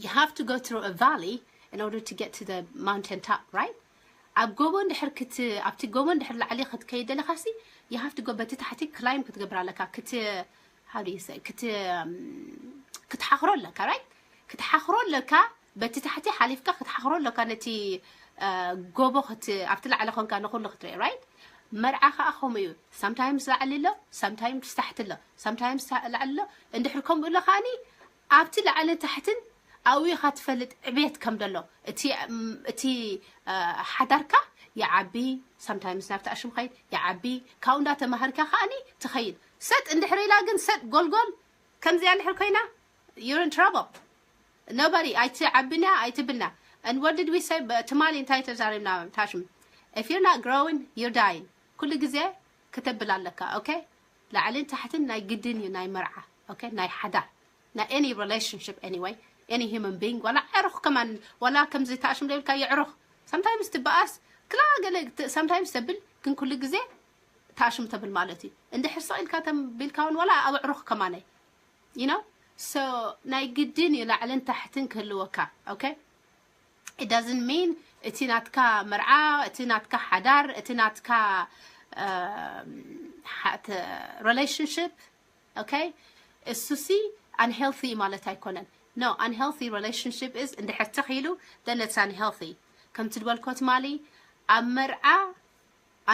you have to go through a valley in order to get to the mountain top right ኣብ ጎቦ እንድሕር ክት ኣብቲ ጎቦ እንድሕር ላዕሊ ክትከይድ ደለኻሲ you have to go በቲ ታሕቲ climb ክትገብር ኣለካ ክት how do you say ክት ክትሓኽሮ ኣለካ right ክትሓኽሮ ኣለካ በቲ ታሕቲ ሓሊፍካ ክትሓኽሮ ኣለካ ነቲ ጎቦ ኣብቲ ላዕሊ ኮንካ ንኩሉ ክትርኢ right መርዓ ከዓ ከምኡ እዩ sometimes ላዕሊ ኣሎ sometimes ታሕቲ ኣሎ sometimes ላዕሊ ኣሎ እንድሕር ከምኡ ኣሎ ከዓኒ ኣብቲ ላዕልን ታሕትን ኣብኡ ኢኻ ትፈልጥ ዕብየት ከም ዘሎ እቲ ሓዳርካ ይዓቢ sometimes ናብቲ ኣሽም ኸይድ ይዓቢ ካብኡ እንዳተማሃርካ ከዓኒ ትኸይድ ሰጥ እንድሕር ኢላ ግን ሰጥ ጎልጎል ከምዚኣ እንድሕር ኮይና you're in trouble nobody ኣይትዓብና ኣይትብልና and what did we say ትማሊ እንታይ ተዛሪብና ታሽም if you're not growing you're dying ኩሉ ግዜ ክተብል ኣለካ okay ላዕልን ታሕትን ናይ ግድን እዩ ናይ መርዓ okay ናይ ሓዳር ናይ any relationship anyway any human being ዋላ ዕሩኽ ከማን ዋላ ከምዚ ታሽም ደብልካ የዕሩኽ sometimes ትበኣስ ክላ ገለ sometimes ተብል ግን ኩሉ ግዜ ታሽም ተብል ማለት እዩ እንድሕር ስቕ ኢልካ ተቢልካ እውን ዋላ ኣብ ዕሩኽ ከማነይ you know so ናይ ግድን እዩ ላዕልን ታሕትን ክህልወካ okay it doesn't mean እቲ ናትካ መርዓ እቲ ናትካ ሓዳር እቲ ናትካ relationship okay እሱሲ unhealthy ማለት ኣይኮነን no unhealthy relationship is እንድሕር ተኺሉ then it's unhealthy ከምቲ ዝበልኮ ትማሊ ኣብ መርዓ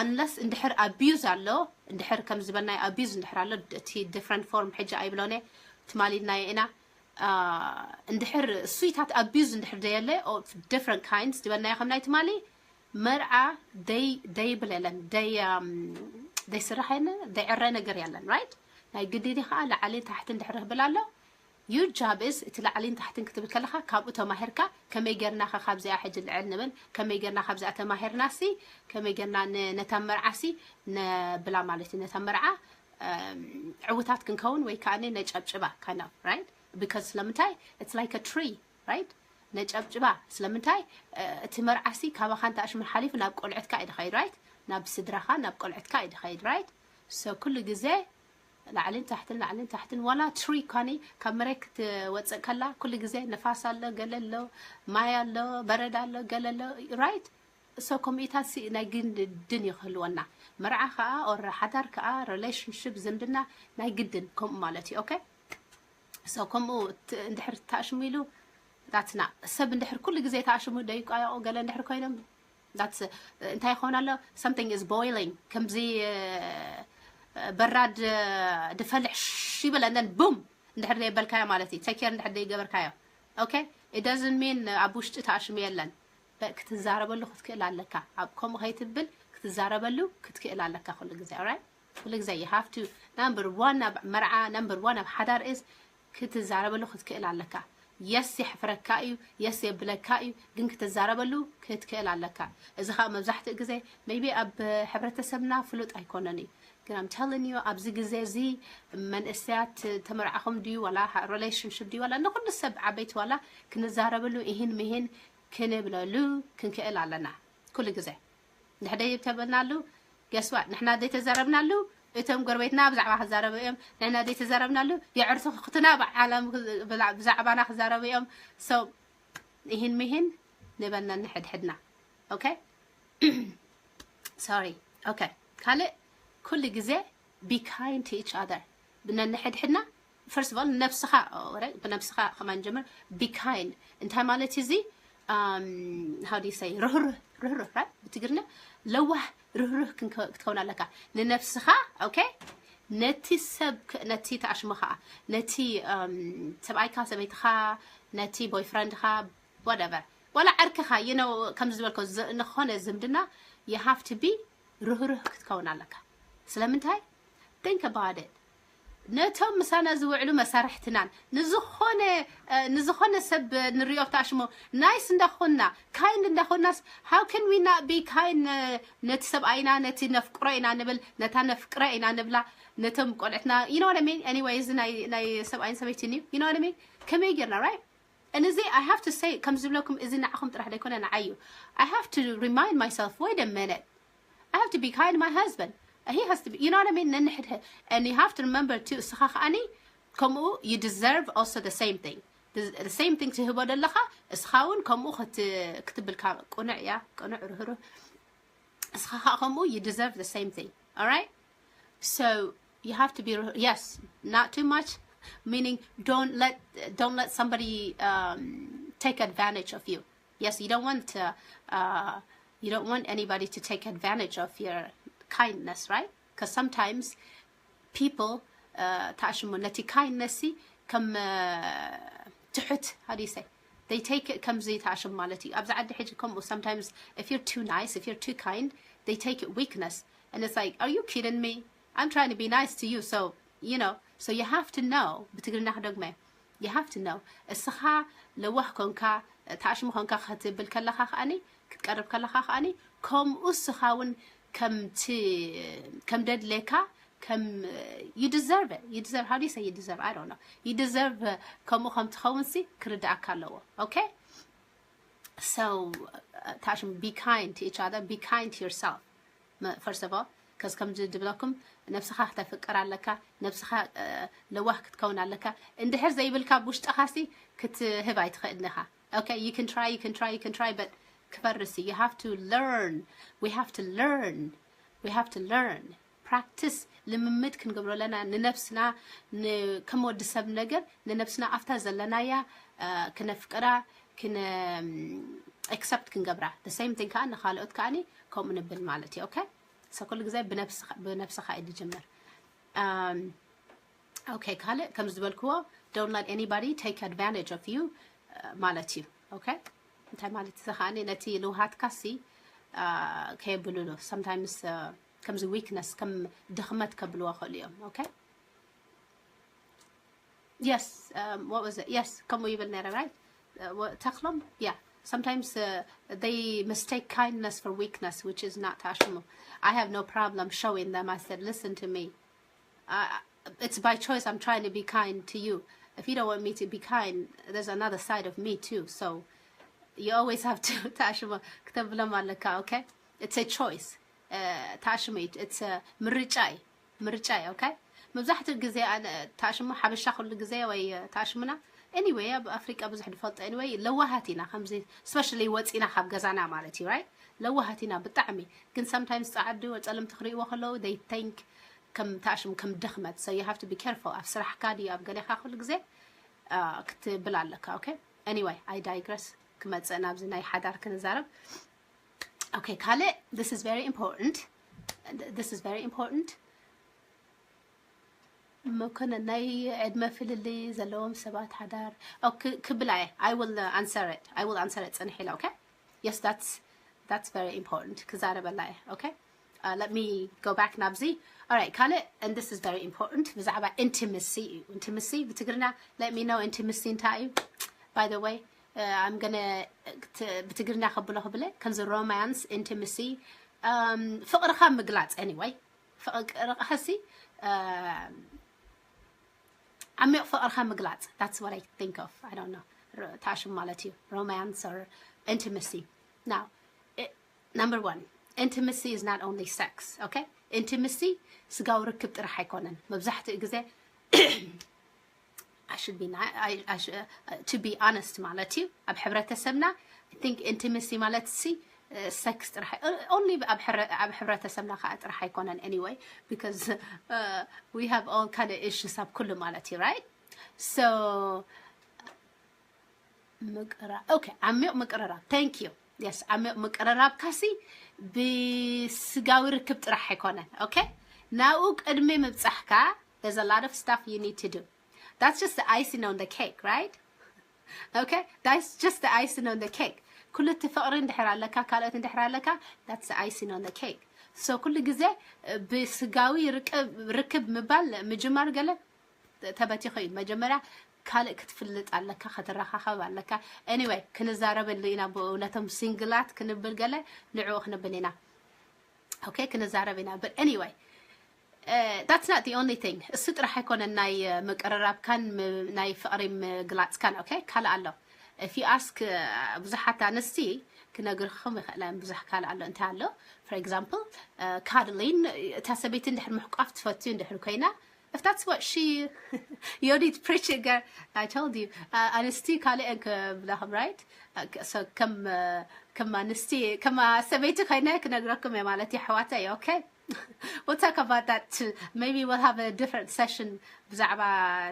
unless እንድሕር abuse ኣሎ እንድሕር ከም ዝበልናዮ abuse እንድሕር ኣሎ እቲ different form ሕጂ ኣይብሎነ ትማሊናዮ ኢና እንድሕር እሱይታት abuse እንድሕር ደየለ different kinds ዝበልናዮ ከም ናይ ትማሊ መርዓ ደይ ደይብል የለን ደይ ደይስራሕ የለን ደይዕረ ነገር የለን right ናይ ግድን ከዓ ላዕሊ ታሕቲ እንድሕር ህብል ኣሎ your job is እቲ ላዕሊን ታሕትን ክትብል ከለካ ካብኡ ተማሂርካ ከመይ ጌርና ከ ካብዚኣ ሕጂ ልዕል ንብል ከመይ ጌርና ካብዚኣ ተማሂርና ሲ ከመይ ጌርና ነታ መርዓ ሲ ነብላ ማለት እዩ ነታ መርዓ ዕውታት ክንከውን ወይ ከዓ ነጨብጭባ kind of right because ስለምንታይ it's like a tree right ነጨብጭባ ስለምንታይ እቲ መርዓ ሲ ካባካ እንተ ኣሽምር ሓሊፉ ናብ ቆልዕትካ እዩ ድኸይድ right ናብ ስድራካ ናብ ቆልዕትካ እዩ ድኸይድ right so ኩሉ ግዜ ላዕልን ታሕትን ላዕልን ታሕትን ዋላ ትሪ ኳኒ ካብ መሬት ክትወፅእ ከላ ኩሉ ግዜ ነፋስ ኣሎ ገለ ኣሎ ማይ ኣሎ በረድ ኣሎ ገለ ኣሎ right so ከምኡታት ሲ ናይ ግድን እዩ ክህልወና መርዓ ከዓ or ሓዳር ከዓ relationship ዝምድና ናይ ግድን ከምኡ ማለት እዩ okay so ከምኡ እንድሕር ተኣሽሙ ኢሉ that's not ሰብ እንድሕር ኩሉ ግዜ ተኣሽሙ ደይቋየቑ ገለ እንድሕር ኮይኖም that's እንታይ ይኸውን ኣሎ something is boiling ከምዚ በራድ ድፈልሕ ሽ ይብል and then boom እንድሕር ዘይበልካዮ ማለት እዩ take care እንድሕር ዘይገበርካዮ okay it doesn't mean ኣብ ውሽጢ ተኣሽሙ የለን ክትዛረበሉ ክትክእል ኣለካ ኣብ ከምኡ ከይትብል ክትዛረበሉ ክትክእል ኣለካ ኩሉ ግዜ right ኩሉ ግዜ you have to number one ኣብ መርዓ number one ኣብ ሓዳር is ክትዛረበሉ ክትክእል ኣለካ yes የሕፍረካ እዩ yes የብለካ እዩ ግን ክትዛረበሉ ክትክእል ኣለካ እዚ ከዓ መብዛሕትኡ ግዜ maybe ኣብ ሕብረተሰብና ፍሉጥ ኣይኮነን እዩ ግን I'm telling you ኣብዚ ግዜ እዚ መንእሰያት ተመርዓኹም ድዩ ዋላ relationship ድዩ ዋላ ንኹሉ ሰብ ዓበይቲ ዋላ ክንዛረብሉ ይህን ምሂን ክንብለሉ ክንክእል ኣለና። ኩሉ ግዜ ንሕደይ ተበልናሉ ገስዋ ንሕና ዘይተዛረብናሉ እቶም ጎረቤትና ብዛዕባ ክዛረቡ እዮም። ንሕና ዘይተዛረብናሉ የዕርቱ ክትና ብዓለም ብዛዕባና ክዛረቡ እዮም። So ይህን ምሂን ንበልና ንሕድሕድና። Okay? Sorry. Okay. ካልእ ኩሉ ግዜ be kind to each other ብነንሕድሕድና። First of all ንነብስኻ ብነብስኻ ከማን ጀምር። Be kind እንታይ ማለት እዚ? How do you say ርህሩህ? ርህሩህ right? ብትግርኛ ለዋህ ርህሩህ ክትከውን ኣለካ ንነብስኻ። Okay? ነቲ ሰብ ነቲ ተኣሽሞ ከዓ ነቲ ሰብኣይካ ሰበይትኻ ነቲ boyfriendኻ whatever ዋላ ዓርክኻ you know ከም ዝበልኮ ዝኾነ ዝምድና you have to be ርህሩህ ክትከውን ኣለካ። ስለምንታይ? Think about it። ነቶም ምሳና ዝውዕሉ መሳርሕትናን ንዝኾነ ንዝኾነ ሰብ ንሪኦ ተኣሽሞ nice እንዳኾንና kind እንዳኾንናስ how can we not be kind ነቲ ሰብኣይና ነቲ ነፍቅሮ ኢና ንብል ነታ ነፍቅረ ኢና ንብላ ነቶም ቆልዕትና you know what I mean? Anyway እዚ ናይ ሰብኣይን ሰበይትን እዩ። You know what I mean? ከመይ ጌርና right? And እዚ I have to say ከም ዝብለኩም እዚ ንዓኹም ጥራሕ ዘይኮነ ንዓይ እዩ። I have to remind myself wait a minute. I have to be kind to my husband. He has to be, you know what I mean? ነንሕድሕድ and you have to remember too እስኻ ከኣኒ ከምኡ you deserve also the same thing. The same thing ትህቦ ዘለኻ እስኻ እውን ከምኡ ክትብልካ ቅኑዕ እያ ቅኑዕ ርህሩህ እስኻ ከዓ ከምኡ you deserve the same thing. All right? So you have to be yes, not too much, meaning don't let don't let somebody um, take advantage of you. Yes, you don't want to, uh, you don't want anybody to take advantage of your kindness, right? Because sometimes people ተኣሽሙ ነቲ kindness ከም ትሑት how do you say they take it ከምዚ ተኣሽሙ ማለት እዩ። ኣብዚ ዓዲ ሕጂ ከምኡ sometimes if you're too nice, if you're too kind, they take it weakness and it's like are you kidding me? I'm trying to be nice to you, so you know, so you have to know ብትግርኛ ክደግመ you have to know እስኻ ለዋህ ኮንካ ተኣሽሙ ኮንካ ክትብል ከለኻ ከኣኒ ክትቀርብ ከለኻ ከኣኒ ከምኡ እስኻ እውን ከምቲ ከም ደድሌካ ከም you deserve it, you deserve, how do you say you deserve? I don't know, you deserve ከምኡ ከም ትኸውን ሲ ክርዳእካ ኣለዎ። Okay? So ታሽም be kind to each other, be kind to yourself first of all, ከዚ ከምዚ ድብለኩም ነብስኻ ክተፍቅር ኣለካ። ነብስኻ ለዋህ ክትከውን ኣለካ። እንድሕር ዘይብልካ ብውሽጥኻ ሲ ክትህብ ኣይትኽእልን ኢኻ። Okay, you can try, you can try, you can try, but ክፈርስ you have to learn, we have to learn, we have to learn practice ልምምድ ክንገብሮ ኣለና ንነብስና። ከም ወዲ ሰብ ነገር ንነብስና ኣብታ ዘለናያ ክነፍቅራ ክነ accept ክንገብራ the same thing ከዓ ንካልኦት ከዓኒ ከምኡ ንብል ማለት እዩ። Okay? So ኩሉ ግዜ ብነብስኻ እዩ ዝጅምር። Okay? ካልእ ከም ዝበልክዎ don't let anybody take advantage of you ማለት እዩ። Okay? እንታይ ማለት እዚ ከዓኒ ነቲ ልውሃትካ ሲ ከየብልሉ sometimes ከምዚ weakness ከም ድኽመት ከብልዎ ክእሉ እዮም። Okay? Yes, um, what was it? Yes, ከምኡ ይብል ነረ right? Uh, what, ተኽሎም? Yeah. Sometimes uh, they mistake kindness for weakness, which is not ታሽሙ. I have no problem showing them. I said, listen to me. Uh, it's by choice I'm trying to be kind to you. If you don't want me to be kind, there's another side of me too. So you always have to ታሽሙ ክተብሎም ኣለካ። Okay? It's a choice. ታሽሙ it's a ምርጫ እዩ። ምርጫ እዩ። Okay? መብዛሕትኡ ግዜ ታሽሙ ሓበሻ ኩሉ ግዜ ወይ ታሽሙና anyway ኣብ ኣፍሪቃ ብዙሕ ዝፈልጦ anyway ለዋሃት ኢና ከምዚ especially ወፂና ካብ ገዛና ማለት እዩ right? ለዋሃት ኢና ብጣዕሚ። ግን sometimes ፃዓዱ ጸለምቲ ክርእይዎ ከለዉ they think ከም ታሽሙ ከም ድኽመት። So you have to be careful ኣብ ስራሕካ ድዩ ኣብ ገሌኻ ኩሉ ግዜ ክትብል ኣለካ። Okay? Anyway, I digress. ክመፅእ ናብዚ ናይ ሓዳር ክንዛረብ። Okay? ካልእ this is very important, this is very important። መኮነ ናይ ዕድመ ፍልልይ ዘለዎም ሰባት ሓዳር ክብላ እየ። I will answer it, I will answer it። ፅንሕ ኢለ። Okay? Yes, that's that's very important ክዛረበላ እየ። Okay? Uh, let me go back ናብዚ። Alright? ካልእ and this is very important ብዛዕባ intimacy እዩ። Intimacy ብትግርኛ let me know intimacy እንታይ እዩ? By the way, uh, I'm gonna ብትግርኛ ከብሎ ክብለ ከምዚ romance, intimacy, um, ፍቕርኻ ምግላፅ anyway ፍቕርኻሲ ዓሚቕ ፍቕርካ ምግላፅ። That's what I think of. I don't know. ታሽም ማለት እዩ romance or intimacy. Now, number one, intimacy is not only sex, okay? Intimacy ስጋዊ ርክብ ጥራሕ ኣይኮነን። መብዛሕትኡ ግዜ I should be, I, I should, uh, to be honest ማለት እዩ ኣብ ሕብረተሰብና I think intimacy ማለት ሲ sex ጥራሕ only ኣብ ሕብረተሰብና ከዓ ጥራሕ ኣይኮነን anyway because uh, we have all kind of issues ኣብ ኩሉ ማለት እዩ right so ምቅራ okay ዓሚቕ ምቅርራብ thank you yes ዓሚቕ ምቅርራብ ካሲ ብስጋዊ ርክብ ጥራሕ ኣይኮነን okay ናብኡ ቅድሚ ምብጻሕካ there's a lot of stuff you need to do that's just the icing on the cake right okay that's just the icing on the cake ኩሉ እቲ ፍቕሪ እንድሕር ኣለካ ካልኦት እንድሕር ኣለካ that's the icing on the cake so ኩሉ ግዜ ብስጋዊ ርክብ ምባል ምጅማር ገለ ተበቲኹ እዩ መጀመርያ ካልእ ክትፍልጥ ኣለካ ክትረኻኸብ ኣለካ anyway ክንዛረበሉ ኢና ብኡ ነቶም ሲንግላት ክንብል ገለ ንዕኡ ክንብል ኢና okay ክንዛረብ ኢና but anyway that's not the only thing እሱ ጥራሕ ኣይኮነን ናይ ምቅርራብካን ናይ ፍቕሪ ምግላፅካን okay ካልእ ኣሎ if you ask ብዙሓት ኣንስቲ ክነግርኩም ይኽእለን ብዙሕ ካልእ ኣሎ እንታይ ኣሎ for example cuddling እታ ሰበይቲ እንድሕር ምሕቋፍ ትፈትዩ እንድሕር ኮይና if that's what she Yodit preaching girl I told you ኣንስቲ ካልእ እየን ክብላኹም right so ከም ከም ኣንስቲ ከም ሰበይቲ ኮይነ ክነግረኩም እየ ማለት እዩ ኣሕዋተይ okay we'll talk about that too maybe we'll have a different session ብዛዕባ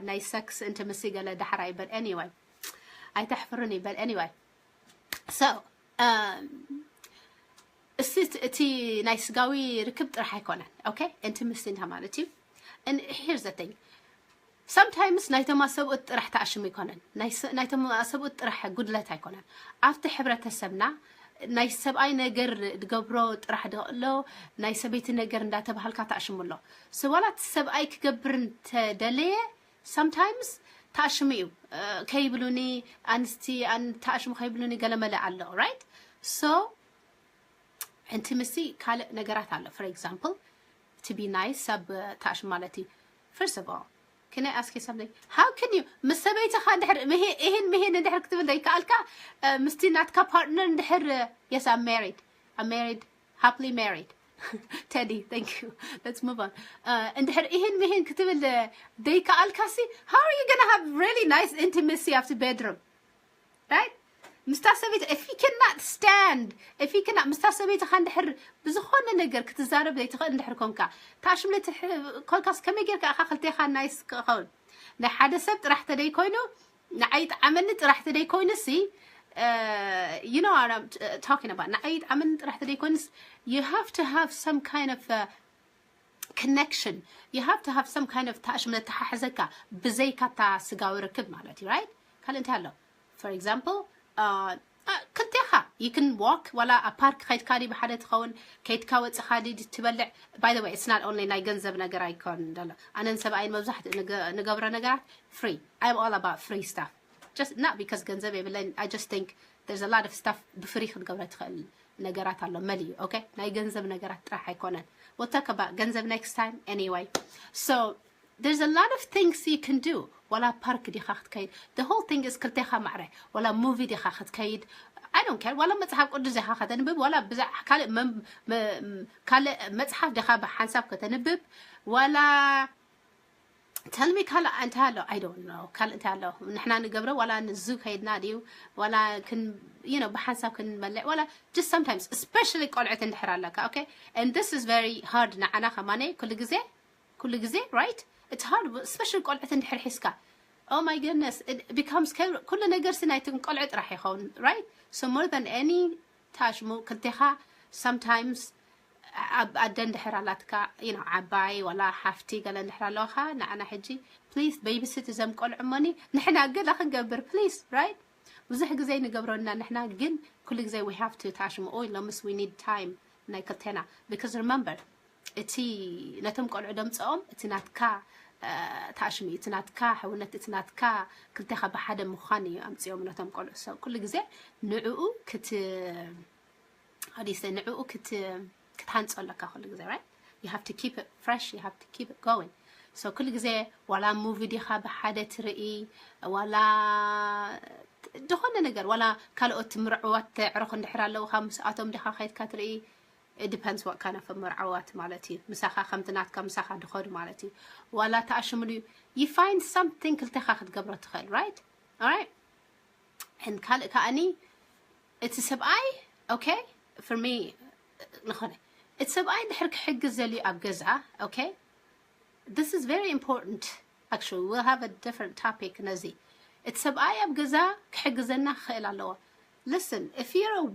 ናይ sex intimacy ገለ ዳሕራይ but anyway ኣይተሕፍሩኒ but anyway so um, እሲ እቲ ናይ ስጋዊ ርክብ ጥራሕ ኣይኮነን okay intimacy እንታ ማለት እዩ here's the thing sometimes ናይቶም ኣሰብኡት ጥራሕ ተኣሽሙ ኣይኮነን ናይቶም ኣሰብኡት ጥራሕ ጉድለት ኣይኮነን ኣብቲ ሕብረተሰብና ናይ ሰብኣይ ነገር ዝገብሮ ጥራሕ ደሎ ናይ ሰበይቲ ነገር እንዳተባሃልካ ተኣሽሙ ኣሎ so ዋላ እቲ ሰብኣይ ክገብር እንተደለየ sometimes ተኣሽሙ እዩ ከይብሉኒ ኣንስቲ ተኣሽሙ ከይብሉኒ ገለመለ ኣሎ right so intimacy ካልእ ነገራት ኣሎ for example to be nice ሰብ ታሽ ማለት እዩ first of all can I ask you something how can you ምስ ሰበይትኻ እንድሕር ይህን ምሂን እንድሕር ክትብል ዘይከኣልካ ምስቲ ናትካ partner እንድሕር yes I'm married I'm married happily married Teddy, thank you. Let's move on. እንድሕር ይህን ምሂን ክትብል ዘይከኣልካሲ how are you gonna have really nice intimacy ኣብቲ bedroom right ምስታ ሰበይቲ if you cannot stand if you cannot ምስታ ሰበይትኻ እንድሕር ብዝኾነ ነገር ክትዛረብ ዘይትኽእል እንድሕር ኮንካ ታሽምለ ኮንካስ ከመይ ጌርካ ኢኻ ክልቴኻ nice ክኸውን ናይ ሓደ ሰብ ጥራሕ ተደይ ኮይኑ ንዓይ ጣዓመኒ ጥራሕ ተደይ ኮይኑ ሲ you know what I'm talking about ንዓይ ጣዓመኒ ጥራሕ ተደይ ኮይኑስ you have to have some kind of connection you have to have some kind of ታሽም ለተሓሕዘካ ብዘይካታ ስጋዊ ርክብ ማለት እዩ right ካልእ እንታይ ኣሎ for example ክልቴኻ you can walk ዋላ ኣብ ፓርክ ከይድካ ዲ ብሓደ ትኸውን ከይድካ ወፅኻ ዲ ትበልዕ by the way it's not only ናይ ገንዘብ ነገር ኣይኮን ደሎ ኣነን ሰብኣይን መብዛሕትኡ ንገብሮ ነገራት free I'm all about free stuff just not because ገንዘብ የብለይን I just think there's a lot of stuff ብፍሪ ክትገብረ ትኽእል ነገራት ኣሎ መሊዩ okay ናይ ገንዘብ ነገራት ጥራሕ ኣይኮነን ወተከባ ገንዘብ next time anyway so there's a lot of things you can do ዋላ ፓርክ ዲኻ ክትከይድ the whole thing is ክልቴኻ ማዕረ ዋላ movie ዲኻ ክትከይድ I don't care ዋላ መጽሓፍ ቅዱስ ዲኻ ከተንብብ ዋላ ብዛዕ ካልእ ካልእ መጽሓፍ ዲኻ ብሓንሳብ ከተንብብ ዋላ tell me ካልእ እንታይ ኣሎ I don't know ካልእ እንታይ ኣሎ ንሕና ንገብረ ዋላ ንዙ ከይድና ድዩ ዋላ ክን you know ብሓንሳብ ክንመልዕ ዋላ just sometimes especially ቆልዕት እንድሕር ኣለካ okay and this is very hard ንዓና ከማነ ኩሉ ግዜ ኩሉ ግዜ right it's hard especially ቆልዕት እንድሕር ሒዝካ oh my goodness it becomes ኩሉ ነገር ሲ ናይትን ቆልዑ ጥራሕ ይኸውን right so more than any ታሽሙ ክልቴኻ sometimes ኣብ ኣደ እንድሕር ኣላትካ you know ዓባይ ዋላ ሓፍቲ ገለ እንድሕር ኣለዋኻ ንዓና ሕጂ please babysit እዘም ቆልዑ እሞኒ ንሕና ገለ ክንገብር please right ብዙሕ ግዜ ንገብረና ንሕና ግን ኩሉ ግዜ we have to ታሽሙ ኦይ ሎምስ we need time ናይ ክልቴና because remember እቲ ነቶም ቆልዑ ደምፅኦም እቲ ናትካ ታሽሚ እቲ ናትካ ሕውነት እቲ ናትካ ክልቴኻ ብሓደ ምዃን እዩ ኣምፅኦም ነቶም ቆልዑ ሰብ ኩሉ ግዜ ንዕኡ ክት ኣዲስተ ንዕኡ ክት ክትሃንፆ ኣለካ ኩሉ ግዜ right you have to keep it fresh, you have to keep it going. So ኩሉ ግዜ ዋላ ሙቪ ዲኻ ብሓደ ትርኢ፣ ዋላ ዝኾነ ነገር፣ ዋላ ካልኦት ምርዕዋት ተዕርኹ እንድሕር ኣለውኻ፣ ምስኣቶም ዲኻ ከይድካ ትርኢ? It depends what kind of ምርዕዋት ማለት እዩ። ምሳኻ ከምቲ ናትካ ምሳኻ ድኸዱ ማለት እዩ። ዋላ ተኣሽምሉ፣ you find something ክልተኻ ክትገብሮ ትኽእል፣ right? Alright? And ካልእ ከኣኒ እቲ ሰብኣይ okay for me ዝኾነ እቲ ሰብኣይ ድሕር ክሕግዝ ዘልዩ ኣብ ገዛ okay, this is very important. Actually, we'll have a different topic ነዚ። እቲ ሰብኣይ ኣብ ገዛ ክሕግዘና ክኽእል ኣለዎ። Listen, if you're a,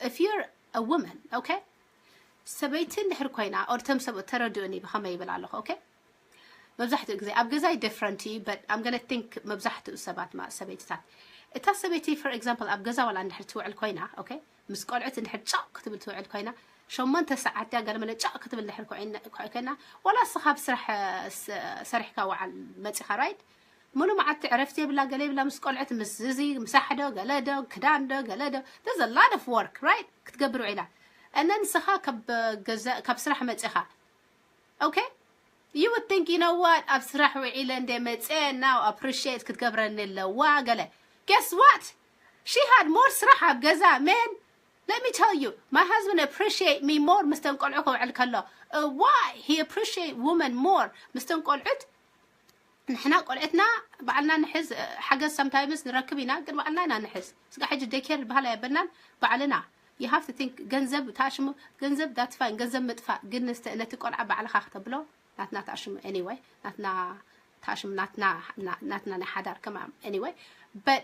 if you're a woman okay, ሰበይቲ እንድሕር ኮይና፣ ኦርተም ሰብ ተረድኡኒ ብኸመይ ይብል ኣለኹ okay? መብዛሕትኡ ግዜ ኣብ ገዛይ different እዩ, but I'm gonna think መብዛሕትኡ ሰባት ማ ሰበይትታት፣ እታ ሰበይቲ for example ኣብ ገዛ ዋላ እንድሕር ትውዕል ኮይና okay፣ ምስ ቆልዑት እንድሕር ጫቕ ክትብል ትውዕል ኮይና፣ ሸሞንተ ሰዓት ድያ ገለ መለ ጫቕ ክትብል እንድሕር ኮይና፣ ዋላ እስኻ ኣብ ስራሕ ሰሪሕካ ወዓል መፂኻ right፣ ሙሉ መዓልቲ ዕረፍቲ የብላ፣ ገለ የብላ፣ ምስ ቆልዑት ምስ ዝዚ ምሳሕዶ ገለዶ ክዳንዶ ገለዶ፣ there's a lot of work right ክትገብር ውዒላ። እነ ንስኻ ካብ ስራሕ መፂኻ okay, you would think, you know what, ኣብ ስራሕ ውዒለ እንደ መፀ now appreciate ክትገብረኒ ኣለዋ ገለ። Guess what? She had more ስራሕ ኣብ ገዛ man. Let me tell you, my husband appreciate me more ምስተን ቆልዑ ክውዕል ከሎ። Why he appreciate woman more ምስተን ቆልዑት? ንሕና ቆልዕትና ባዕልና ንሕዝ፣ ሓገዝ sometimes ንረክብ ኢና፣ ግን ባዕልና ኢና ንሕዝ። ስጋ ሕጂ daycare ዝበሃል ኣየበልናን፣ ባዕልና you have to think። ገንዘብ ተኣሽሙ፣ ገንዘብ that's fine፣ ገንዘብ ምጥፋእ ግን ነቲ ቆልዓ ባዕልኻ ክተብሎ ናትና ተኣሽሙ anyway፣ ናትና ተኣሽሙ፣ ናትና ናይ ሓዳር ከማ anyway። But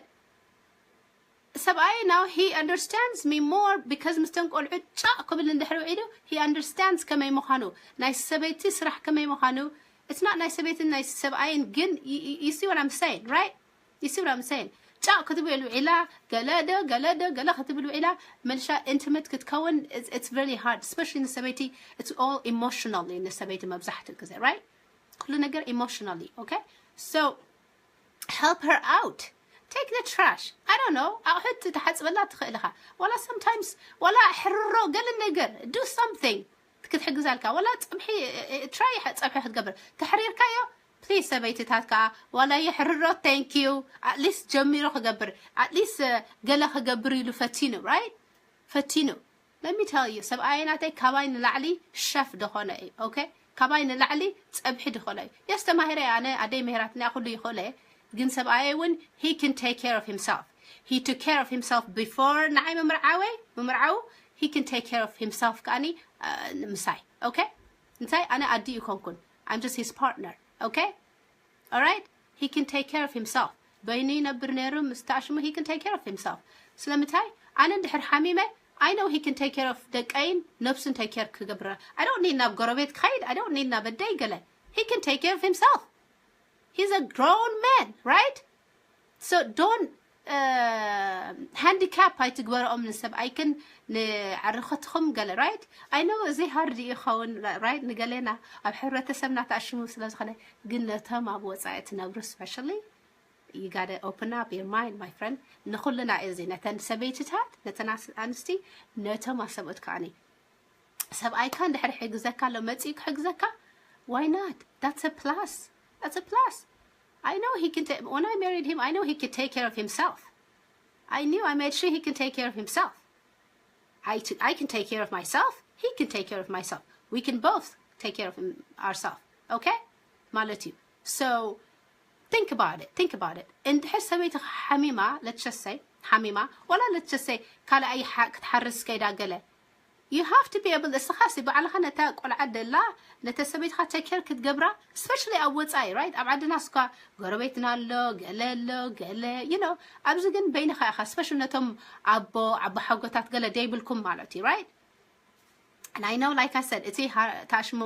ሰብኣይ now he understands me more because ምስተን ቆልዑ ጫቕ ክብል እንድሕር ውዒሉ he understands ከመይ ምዃኑ። ናይ ሰበይቲ ስራሕ ከመይ ምዃኑ። It's not ናይ ሰበይትን ናይ ሰብኣይን ግን you see what I'm saying, right? You see what I'm saying? ጫቕ ክትብል ውዒላ ገለ ዶ ገለ ዶ ገለ ክትብል ውዒላ መልሻ intimate ክትከውን it's really hard, especially ንሰበይቲ። It's all emotional ንሰበይቲ መብዛሕትኡ ግዜ right? ኩሉ ነገር emotionally okay? So help her out. Take the trash. I don't know. ኣቑሑት ትሓፅበላ ትኽእል ኢኻ። ዋላ sometimes ዋላ ሕርሮ ገለ ነገር do something ክትሕግዛልካ። ዋላ ፀብሒ try ፀብሒ ክትገብር ተሕሪርካዮ please ሰበይትታት ከዓ ዋላ የሕርሮ thank you at least ጀሚሩ ክገብር at least ገለ ክገብር ኢሉ ፈቲኑ right? ፈቲኑ Let me tell you ሰብኣየ ናተይ ካባይ ንላዕሊ ሸፍ ደኾነ እዩ okay? ካባይ ንላዕሊ ፀብሒ ድኾነ እዩ። Yes ተማሂረ ኣነ ኣደይ ምሂራትኒ ኩሉ ይኽእለ። ግን ሰብኣየ እውን he can take care of himself. He took care of himself before ንዓይ ምምርዓወይ ምምርዓው he can take care of himself ከኣኒ ምሳይ okay? እንታይ ኣነ ኣዲኡ ኮንኩን I'm just his partner okay? Alright? He can take care of himself. በይኑ ይነብር ነይሩ ምስ ተኣሽሙ he can take care of himself. ስለምንታይ ኣነ እንድሕር ሓሚመ I know he can take care of ደቀይን ነብሱን take care ክገብር። I don't need ናብ ጎረቤት ክኸይድ I don't need ናብ ኣደይ ገለ. He can take care of himself. He's a grown man, right? So don't handicap ኣይትግበርኦም ንሰብኣይክን ንዕርኽትኹም ገለ right? I know እዚ hard ይኸውን right ንገሌና ኣብ ሕብረተሰብና ተኣሽሙ ስለ ዝኾነ ግን ነቶም ኣብ ወፃኢ ትነብሩ especially you gotta open up your mind my friend። ንኹልና እዚ ነተን ሰበይትታት ነተን ኣንስቲ ነቶም ኣሰብኡት ከዓኒ ሰብኣይካ እንድሕር ሕግዘካ ኣሎ መፂኡ ክሕግዘካ why not? That's a plus. That's a plus. I know he can take when I married him I know he could take care of himself. I knew I made sure he can take care of himself. I, t- I can take care of myself. He can take care of myself. We can both take care of him, ourselves. Okay? ማለት እዩ። So think about it. Think about it. እንድሕር ሰበይቲ ሓሚማ let's just say ሓሚማ ዋላ let's just say ካልኣይ ክትሓርስ ከይዳ ገለ you have to be able እስኻ ሲ ባዕልኻ ነታ ቆልዓ ደላ ነተ ሰበይትኻ take care ክትገብራ especially ኣብ ወፃኢ right? ኣብ ዓድና እስኳ ጎረቤትና ኣሎ ገለ ኣሎ ገለ you know ኣብዚ ግን በይንኻ ኢኻ especially ነቶም ኣቦ ኣቦ ሓጎታት ገለ ደይብልኩም ማለት እዩ right? And I know like I said እቲ ታሽሙ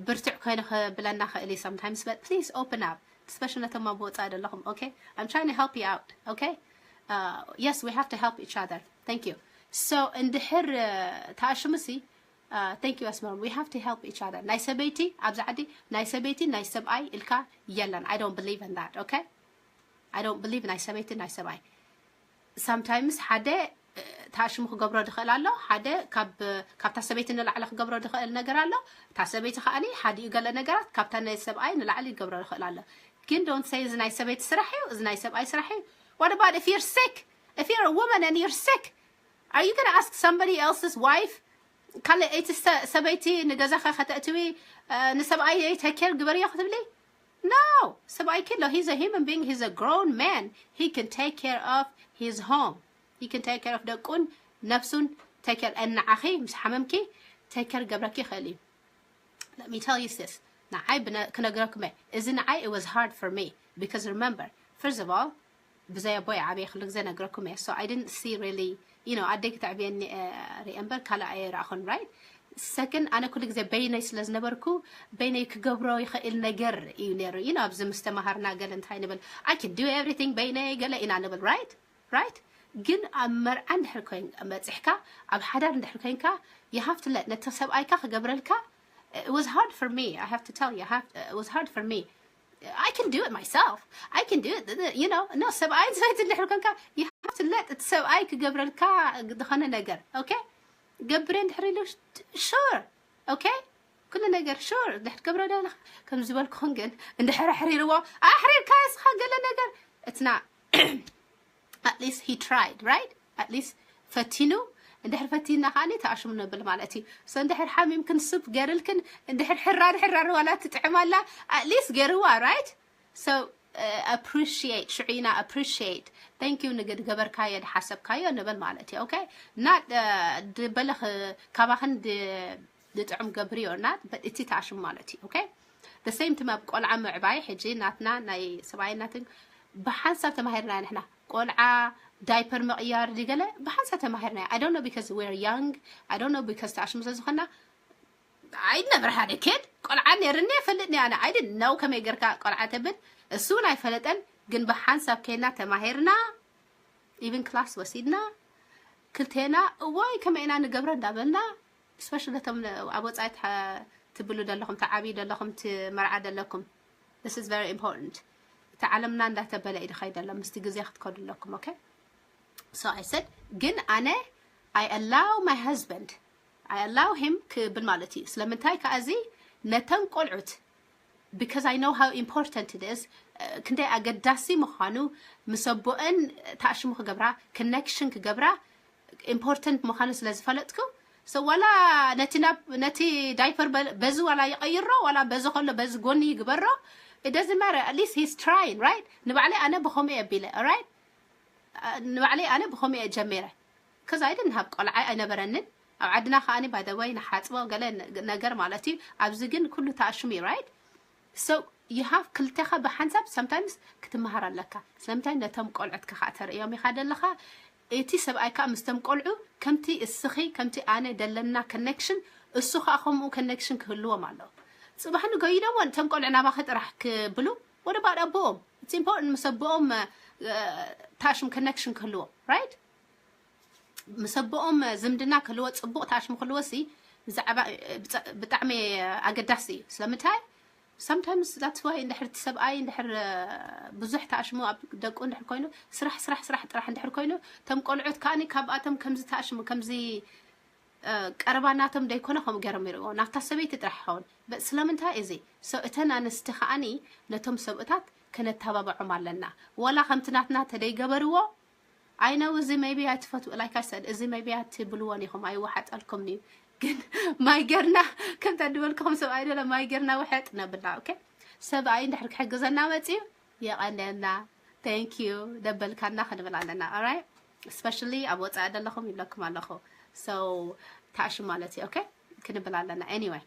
ብርትዕ ኮይኑ ክብለና ክእል sometimes but please open up especially ነቶም ኣብ ወፃኢ ዘለኹም okay? I'm trying to help you out okay? Yes we have to help each other. Thank you. So እንድሕር ታሽሙ ሲ thank you ኣስመሮም we have to help each other ናይ ሰበይቲ ኣብዚ ዓዲ ናይ ሰበይቲ ናይ ሰብኣይ ኢልካ የለን I don't believe in that okay? I don't believe ናይ ሰበይቲ ናይ ሰብኣይ sometimes ሓደ ታሽሙ ክገብሮ ድኽእል ኣሎ። ሓደ ካብ ካብታ ሰበይቲ ንላዕሊ ክገብሮ ድኽእል ነገር ኣሎ። እታ ሰበይቲ ከዓኒ ሓዲኡ ገለ ነገራት ካብታ ናይ ሰብኣይ ንላዕሊ ይገብሮ ድኽእል ኣሎ። ግን don't say እዚ ናይ ሰበይቲ ስራሕ እዩ፣ እዚ ናይ ሰብኣይ ስራሕ እዩ። What about if you're sick? If you're a woman and you're sick, are you gonna ask somebody else's wife? ካልእ እቲ ሰ- ሰበይቲ ንገዛኸ ከተእትዊ ንሰብኣይ take care ግበርዮ ክትብሊ? No. ሰብኣይ ኪሎ he's a human being, he's a grown man, he can take care of his home, he can take care of ደቁን ነብሱን take care and ንዓኺ ምስ ሓመምኪ take care ገብረኪ ይኽእል እዩ። Let me tell you this, ንዓይ ክነግረኩም እየ። እዚ ንዓይ it was hard for me because remember, first of all, ብዘይ ኣቦይ ዓብየ ክሉ ግዜ ነግረኩም እየ። So I didn't see really, you know, ኣደይ ክትዕብየኒ ሪኤ እምበር ካልእ ኣይረኣኹን፣ right? Second, ኣነ ኩሉ ግዜ በይነይ ስለ ዝነበርኩ በይነይ ክገብሮ ይኽእል ነገር እዩ ነይሩ። You know፣ ኣብዚ ምስ ተማሃርና ገለ እንታይ ንብል፣ I can do everything በይነይ ገለ ኢና ንብል፣ right? Right? ግን ኣብ መርዓ እንድሕር ኮይን መፂሕካ፣ ኣብ ሓዳር እንድሕር ኮይንካ፣ you have to let ነቲ ሰብኣይካ ክገብረልካ። It was hard for me, I have to tell you, I have, it was hard for me. I can do it myself. I can do it. You know, no, ሰብኣይ ሰበይቲ እንድሕር ኮንካ you have to let እቲ ሰብኣይ ክገብረልካ ዝኾነ ነገር። Okay? ገብረ እንድሕር ኢሉ sure. Okay? ኩሉ ነገር sure እንድሕር ትገብሮ ደለኻ ከም ዝበልኩኹን ግን እንድሕር ኣሕሪርዎ ኣሕሪርካ እስኻ ገለ ነገር it's not at least he tried, right? At least ፈቲኑ። እንድሕር ፈቲና ከዓኒ ተኣሽሙ ነብል ማለት እዩ። So እንድሕር ሓሚምክን ሱፕ ገርልክን እንድሕር ሕራር ሕራር ዋላ ትጥዕም ኣላ at least ገርዋ, right? So appreciate ሽዑ ኢና appreciate thank you ንገበርካዮ ዝሓሰብካዮ ንበል ማለት እዩ። Okay? እና ድበለ ካባኽን ዝጥዕም ገብሪ or not, but እቲ ተኣሽሙ ማለት እዩ። Okay? The same time ኣብ ቆልዓ ምዕባይ ሕጂ ናትና ናይ ሰብኣይ ናትን ብሓንሳብ ተማሂርና ንሕና ቆልዓ diaper ምቕያር ድገለ ብሓንሳብ ተማሂርና። I don't know because we're young, I don't know because ተኣሽሙ ስለ ዝኾና I never had a kid. ቆልዓ ነይርኒ ይፈልጥኒ ኣነ። I didn't know ከመይ ገርካ ቆልዓ ተብል እሱ እውን ኣይፈለጠን። ግን ብሓንሳብ ከይና ተማሂርና even class ወሲድና ክልቴና እዋይ ከመይ ኢና ንገብረ እንዳበልና especially ነቶም ኣብ ወፃኢ ትብሉ ዘለኹም ትዓብዩ ዘለኹም ትመርዓ ዘለኩም this is very important። እቲ ዓለምና እንዳተበለ እዩ ድኸይድ ዘሎ ምስቲ ግዜ ክትከዱ ኣለኩም። Okay? So I said ግን ኣነ I allow my husband, I allow him ክብል ማለት እዩ። ስለምንታይ ከዓ እዚ ነተን ቆልዑት because I know how important it is, ክንደይ ኣገዳሲ ምዃኑ ምስ ኣቦአን ተኣሽሙ ክገብራ connection ክገብራ important ምዃኑ ስለ ዝፈለጥኩ so ዋላ ነቲ ናብ ነቲ diaper በዚ ዋላ ይቐይሮ ዋላ በዚ ከሎ በዚ ጎኒ ይግበሮ it doesn't matter, at least he's trying, right? ንባዕለይ ኣነ ብኸምኡ እየ ኣቢለ, right? ንባዕለይ ኣነ ብኸምኡ እየ ጀሚረ because I didn't have ቆልዓ ኣይነበረንን ኣብ ዓድና ከዓኒ by the way ንሓፅቦ ገለ ነገር ማለት እዩ። ኣብዚ ግን ኩሉ ተኣሽሙ እዩ, right? So you have ክልተኻ ብሓንሳብ sometimes ክትመሃር ኣለካ። ስለምንታይ ነቶም ቆልዑትካ ከዓ ተርእዮም ኢኻ ደለኻ እቲ ሰብኣይ ከዓ ምስቶም ቆልዑ ከምቲ እስኺ ከምቲ ኣነ ደለና connection እሱ ከዓ ከምኡ connection ክህልዎም ኣለዎ። ፅባሕ ንጎይዶም እቶም ቆልዑ ናባኺ ጥራሕ ክብሉ what about ኣቦኦም? It's important ምስ ኣቦኦም ተኣሽሙ connection ክህልዎም, right? ምስ ኣቦኦም ዝምድና ክህልዎ ፅቡቕ ተኣሽሙ ክህልዎ ሲ ብዛዕባ ብጣዕሚ ኣገዳሲ እዩ። ስለምንታይ sometimes that's why እንድሕር እቲ ሰብኣይ እንድሕር ብዙሕ ተኣሽሙ ኣብ ደቁ እንድሕር ኮይኑ ስራሕ ስራሕ ስራሕ ጥራሕ እንድሕር ኮይኑ እቶም ቆልዑት ከዓኒ ካብኣቶም ከምዚ ተኣሽሙ ከምዚ ቀረባ ናቶም ደይኮነ ከምኡ ገይሮም ይርእዎ ናብታ ሰበይቲ ጥራሕ ይኸውን። ስለምንታይ እዚ so እተን ኣንስቲ ከዓኒ ነቶም ሰብእታት ከነተባብዖም ኣለና። ወላ ከምቲ ናትና ተደይገበርዎ I know እዚ maybe ኣይትፈትው like I said እዚ maybe ኣይትብልዎን ኢኹም ኣይወሓጠልኩምን እዩ። ግን ማይ ገርና ከምታ ድበልኩኹም ሰብኣይ ደለ ማይ ገርና ውሕጥ ነብላ። Okay? ሰብኣይ እንድሕር ክሕግዘና መፅዩ የቐንየልና thank you ደበልካና ክንብል ኣለና. Alright? Especially ኣብ ወፃኢ ዘለኹም ይብለኩም ኣለኹ። So ተኣሽሙ ማለት እዩ። Okay? ክንብል ኣለና. Anyway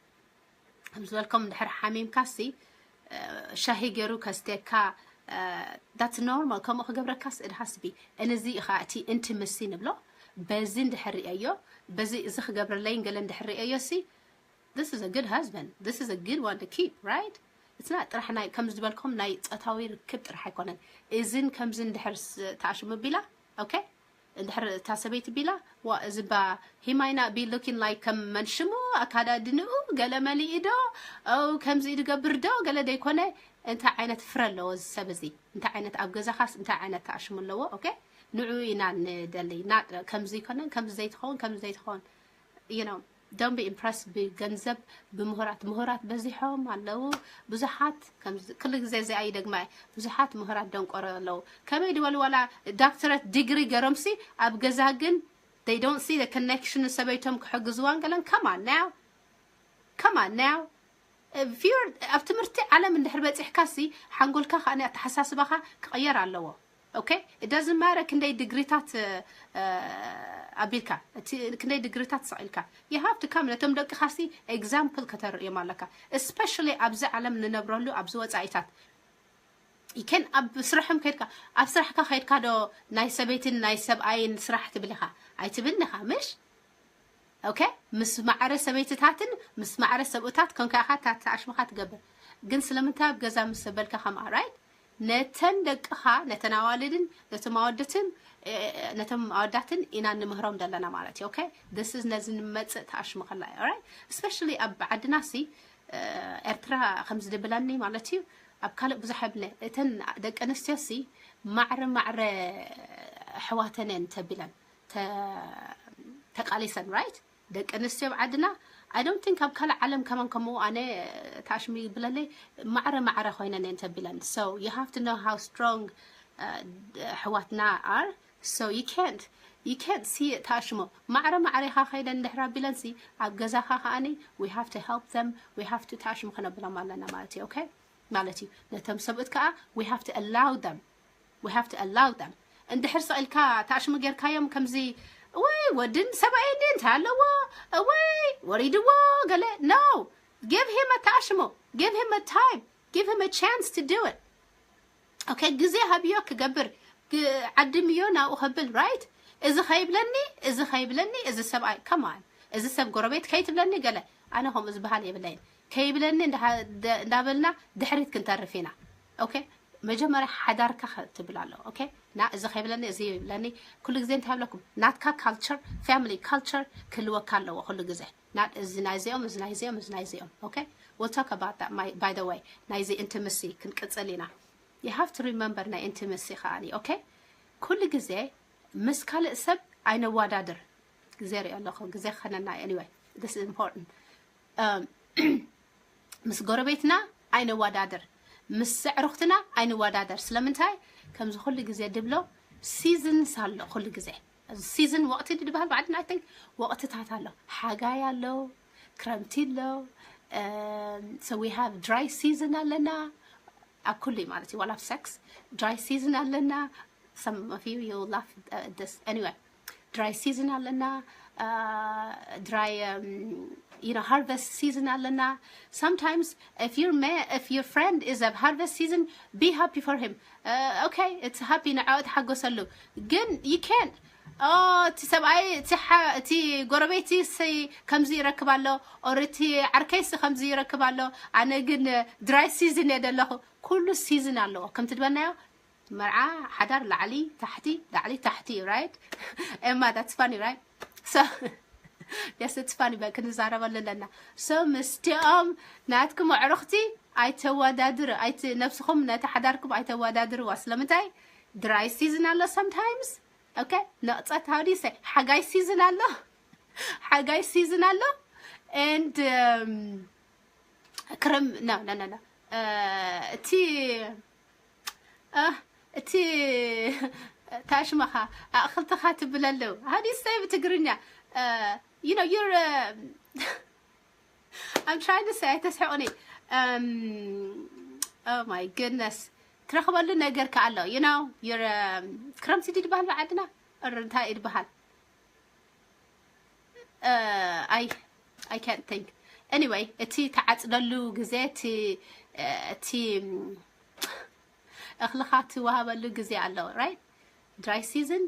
ከም ዝበልኩም እንድሕር ሓሚምካ ሲ ሻሂ ገይሩ ከስትየካ that's normal። ከምኡ ክገብረካስ it has to be። እንዚ ኢኻ እቲ intimacy ንብሎ በዚ እንድሕር ርእየዮ በዚ እዚ ክገብረለይን ገለ እንድሕር ርእየዮ ሲ this is a good husband, this is a good one to keep, right? It's not ጥራሕ ናይ ከም ዝበልኩም ናይ ፆታዊ ርክብ ጥራሕ ኣይኮነን። እዝን ከምዚ እንድሕር ተኣሽሙ ቢላ okay እንድሕር እታ ሰበይቲ ቢላ ዋ እዚ ባ he might not be looking like ከም መንሽሙ ኣካዳድንኡ ገለ መሊኡ ዶ ው ከምዚ ድገብር ዶ ገለ ደይኮነ እንታይ ዓይነት ፍረ ኣለዎ እዚ ሰብ እዚ እንታይ ዓይነት ኣብ ገዛኻስ እንታይ ዓይነት ተኣሽሙ ኣለዎ okay ንዑ ኢና ንደሊ ና ከምዚ ይኮነን ከምዚ ዘይትኸውን ከምዚ ዘይትኸውን you know don't be impressed ብገንዘብ ብምሁራት ምሁራት በዚሖም ኣለዉ ብዙሓት ኩሉ ግዜ እዚኣ ይደግማ ብዙሓት ምሁራት ደንቆሮ ኣለዉ ከመይ ድበሉ ዋላ doctorate degree ገሮምሲ ኣብ ገዛ ግን they don't see the connection ሰበይቶም ክሕግዝዋን ገለን come on now come on now ኣብ ትምህርቲ ዓለም እንድሕር በፂሕካ ሲ ሓንጎልካ ከዓ ኣተሓሳስባኻ ክቕየር ኣለዎ okay it doesn't matter ክንደይ ድግሪታት ኣቢልካ ክንደይ ድግሪታት ሰቒልካ you have to come ነቶም ደቅኻ ሲ example ከተርእዮም ኣለካ especially ኣብዚ ዓለም ንነብረሉ ኣብዚ ወፃኢታት ይከን ኣብ ስራሕም ከድካ ኣብ ስራሕካ ከድካ ዶ ናይ ሰበይትን ናይ ሰብኣይን ስራሕ ትብል ኢኻ ኣይትብልን ኢኻ ምሽ okay ምስ ማዕረ ሰበይትታትን ምስ ማዕረ ሰብኡታት ኮንካ ኢኻ እታ ተኣሽምኻ ትገብር ግን ስለምንታይ ኣብ ገዛ ምስ ዘበልካ ከምኣ right ነተን ደቅኻ ነተን ኣዋልድን ነቶም ኣወደትን ነቶም ኣወዳትን ኢና ንምህሮም ዘለና ማለት እዩ okay this is ነዚ ንመጽእ ተኣሽሙ ከላ right especially ኣብ ዓድና ሲ ኤርትራ ከም ዝድብለኒ ማለት እዩ ኣብ ካልእ ብዙሕ የብለ እተን ደቂ ኣንስትዮ ሲ ማዕረ ማዕረ ኣሕዋተን እየን ተቢለን ተቃሊሰን right ደቂ ኣንስትዮ ኣብ ዓድና I don't think ኣብ ካልእ ዓለም ከማን ከምኡ ኣነ ታሽሚ ብለለይ ማዕረ ማዕረ ኮይነን እየን ተቢለን so you have to know how strong ኣሕዋትና are so you can't you can't see it ታሽሞ ማዕረ ማዕረ ኢኻ ከይደን ድሕር ኣቢለንሲ ኣብ ገዛኻ ከዓኒ we have to help them we have to ታሽሙ ከነብሎም ኣለና ማለት እዩ okay ማለት እዩ ነቶም ሰብኡት ከዓ we have to allow them we have to allow them እንድሕር ሰቒልካ ታሽሙ ጌርካዮም ከምዚ ወይ ወድን ሰብኣይ እንዲ እንታይ ኣለዎ ወይ ወሪድዎ ገለ no give him a ታሽሙ give him a time give him a chance to do it okay ግዜ ሃብዮ ክገብር ዓድምዮ ናብኡ ከብል right እዚ ከይብለኒ እዚ ከይብለኒ እዚ ሰብኣይ come on እዚ ሰብ ጎረቤት ከይትብለኒ ገለ ኣነ ከምኡ ዝበሃል የብለይን ከይብለኒ እንዳበልና ድሕሪት ክንተርፍ ኢና okay መጀመርያ ሓዳርካ ትብል ኣሎ okay ና እዚ ከይብለኒ እዚ ይብለኒ ኩሉ ግዜ እንታይ ይብለኩም ናትካ culture family culture ክህልወካ ኣለዎ ኩሉ ግዜ ና እዚ ናይዚኦም እዚ ናይዚኦም እዚ ናይዚኦም okay we'll talk about that my, by the way ናይዚ intimacy ክንቅጽል ኢና you have to remember ናይ intimacy ከዓኒ okay ኩሉ ግዜ ምስ ካልእ ሰብ ኣይነዋዳድር ግዜ ሪኦ ኣለኹ ግዜ ከነና anyway this is important ምስ ጎረቤትና ኣይነዋዳድር ምስ ኣዕሩኽትና ኣይንዋዳደር ስለምንታይ ከምዚ ኩሉ ግዜ ድብሎ seasons ኣሎ ኩሉ ግዜ season ወቕቲ ድበሃል ብዓድና I think ወቕትታት ኣሎ ሓጋይ ኣሎ ክረምቲ ኣሎ so we have dry season ኣለና ኣብ ኩሉ ማለት እዩ ዋላ ኣብ sex dry season ኣለና some of you you laugh at this anyway dry season ኣለና dry you know harvest season ኣለና sometimes if your man if your friend is a harvest season be happy for him okay it's happy ንዓኡ ተሓጎሰሉ ግን you can't እቲ ሰብኣይ እቲ ጎረቤቲ ሰይ ከምዚ ይረክብ ኣሎ or እቲ ዓርከይሲ ከምዚ ይረክብ ኣሎ ኣነ ግን dry season እየ ደለኹ ኩሉ season ኣለዎ ከምቲ ድበናዮ መርዓ ሓዳር ላዕሊ ታሕቲ ላዕሊ ታሕቲ right ኤማ that's funny right so yes it's funny but ክንዛረበሉ ኣለና so ምስቲኦም ናትኩም ኣዕሩኽቲ ኣይተወዳድር ኣይቲ ነብስኹም ነቲ ሓዳርኩም ኣይተወዳድርዋ ስለምንታይ dry season ኣሎ sometimes okay ነቕጸት how do you say ሓጋይ season ኣሎ ሓጋይ season ኣሎ and ክረም no no no no እቲ እቲ ታሽማኻ ኣእኽልትኻ ትብለሉ how do you say ብትግርኛ you know you're I'm trying to say ኣይተስሕቑኒ oh my goodness ትረኽበሉ ነገር ከ ኣሎ you know you're ክረምቲ ድበሃል ብዓድና እንታይ ይድበሃል I I can't think anyway እቲ ተዓፅደሉ ግዜ እቲ እቲ እኽልኻ ትወሃበሉ ግዜ ኣሎ right dry season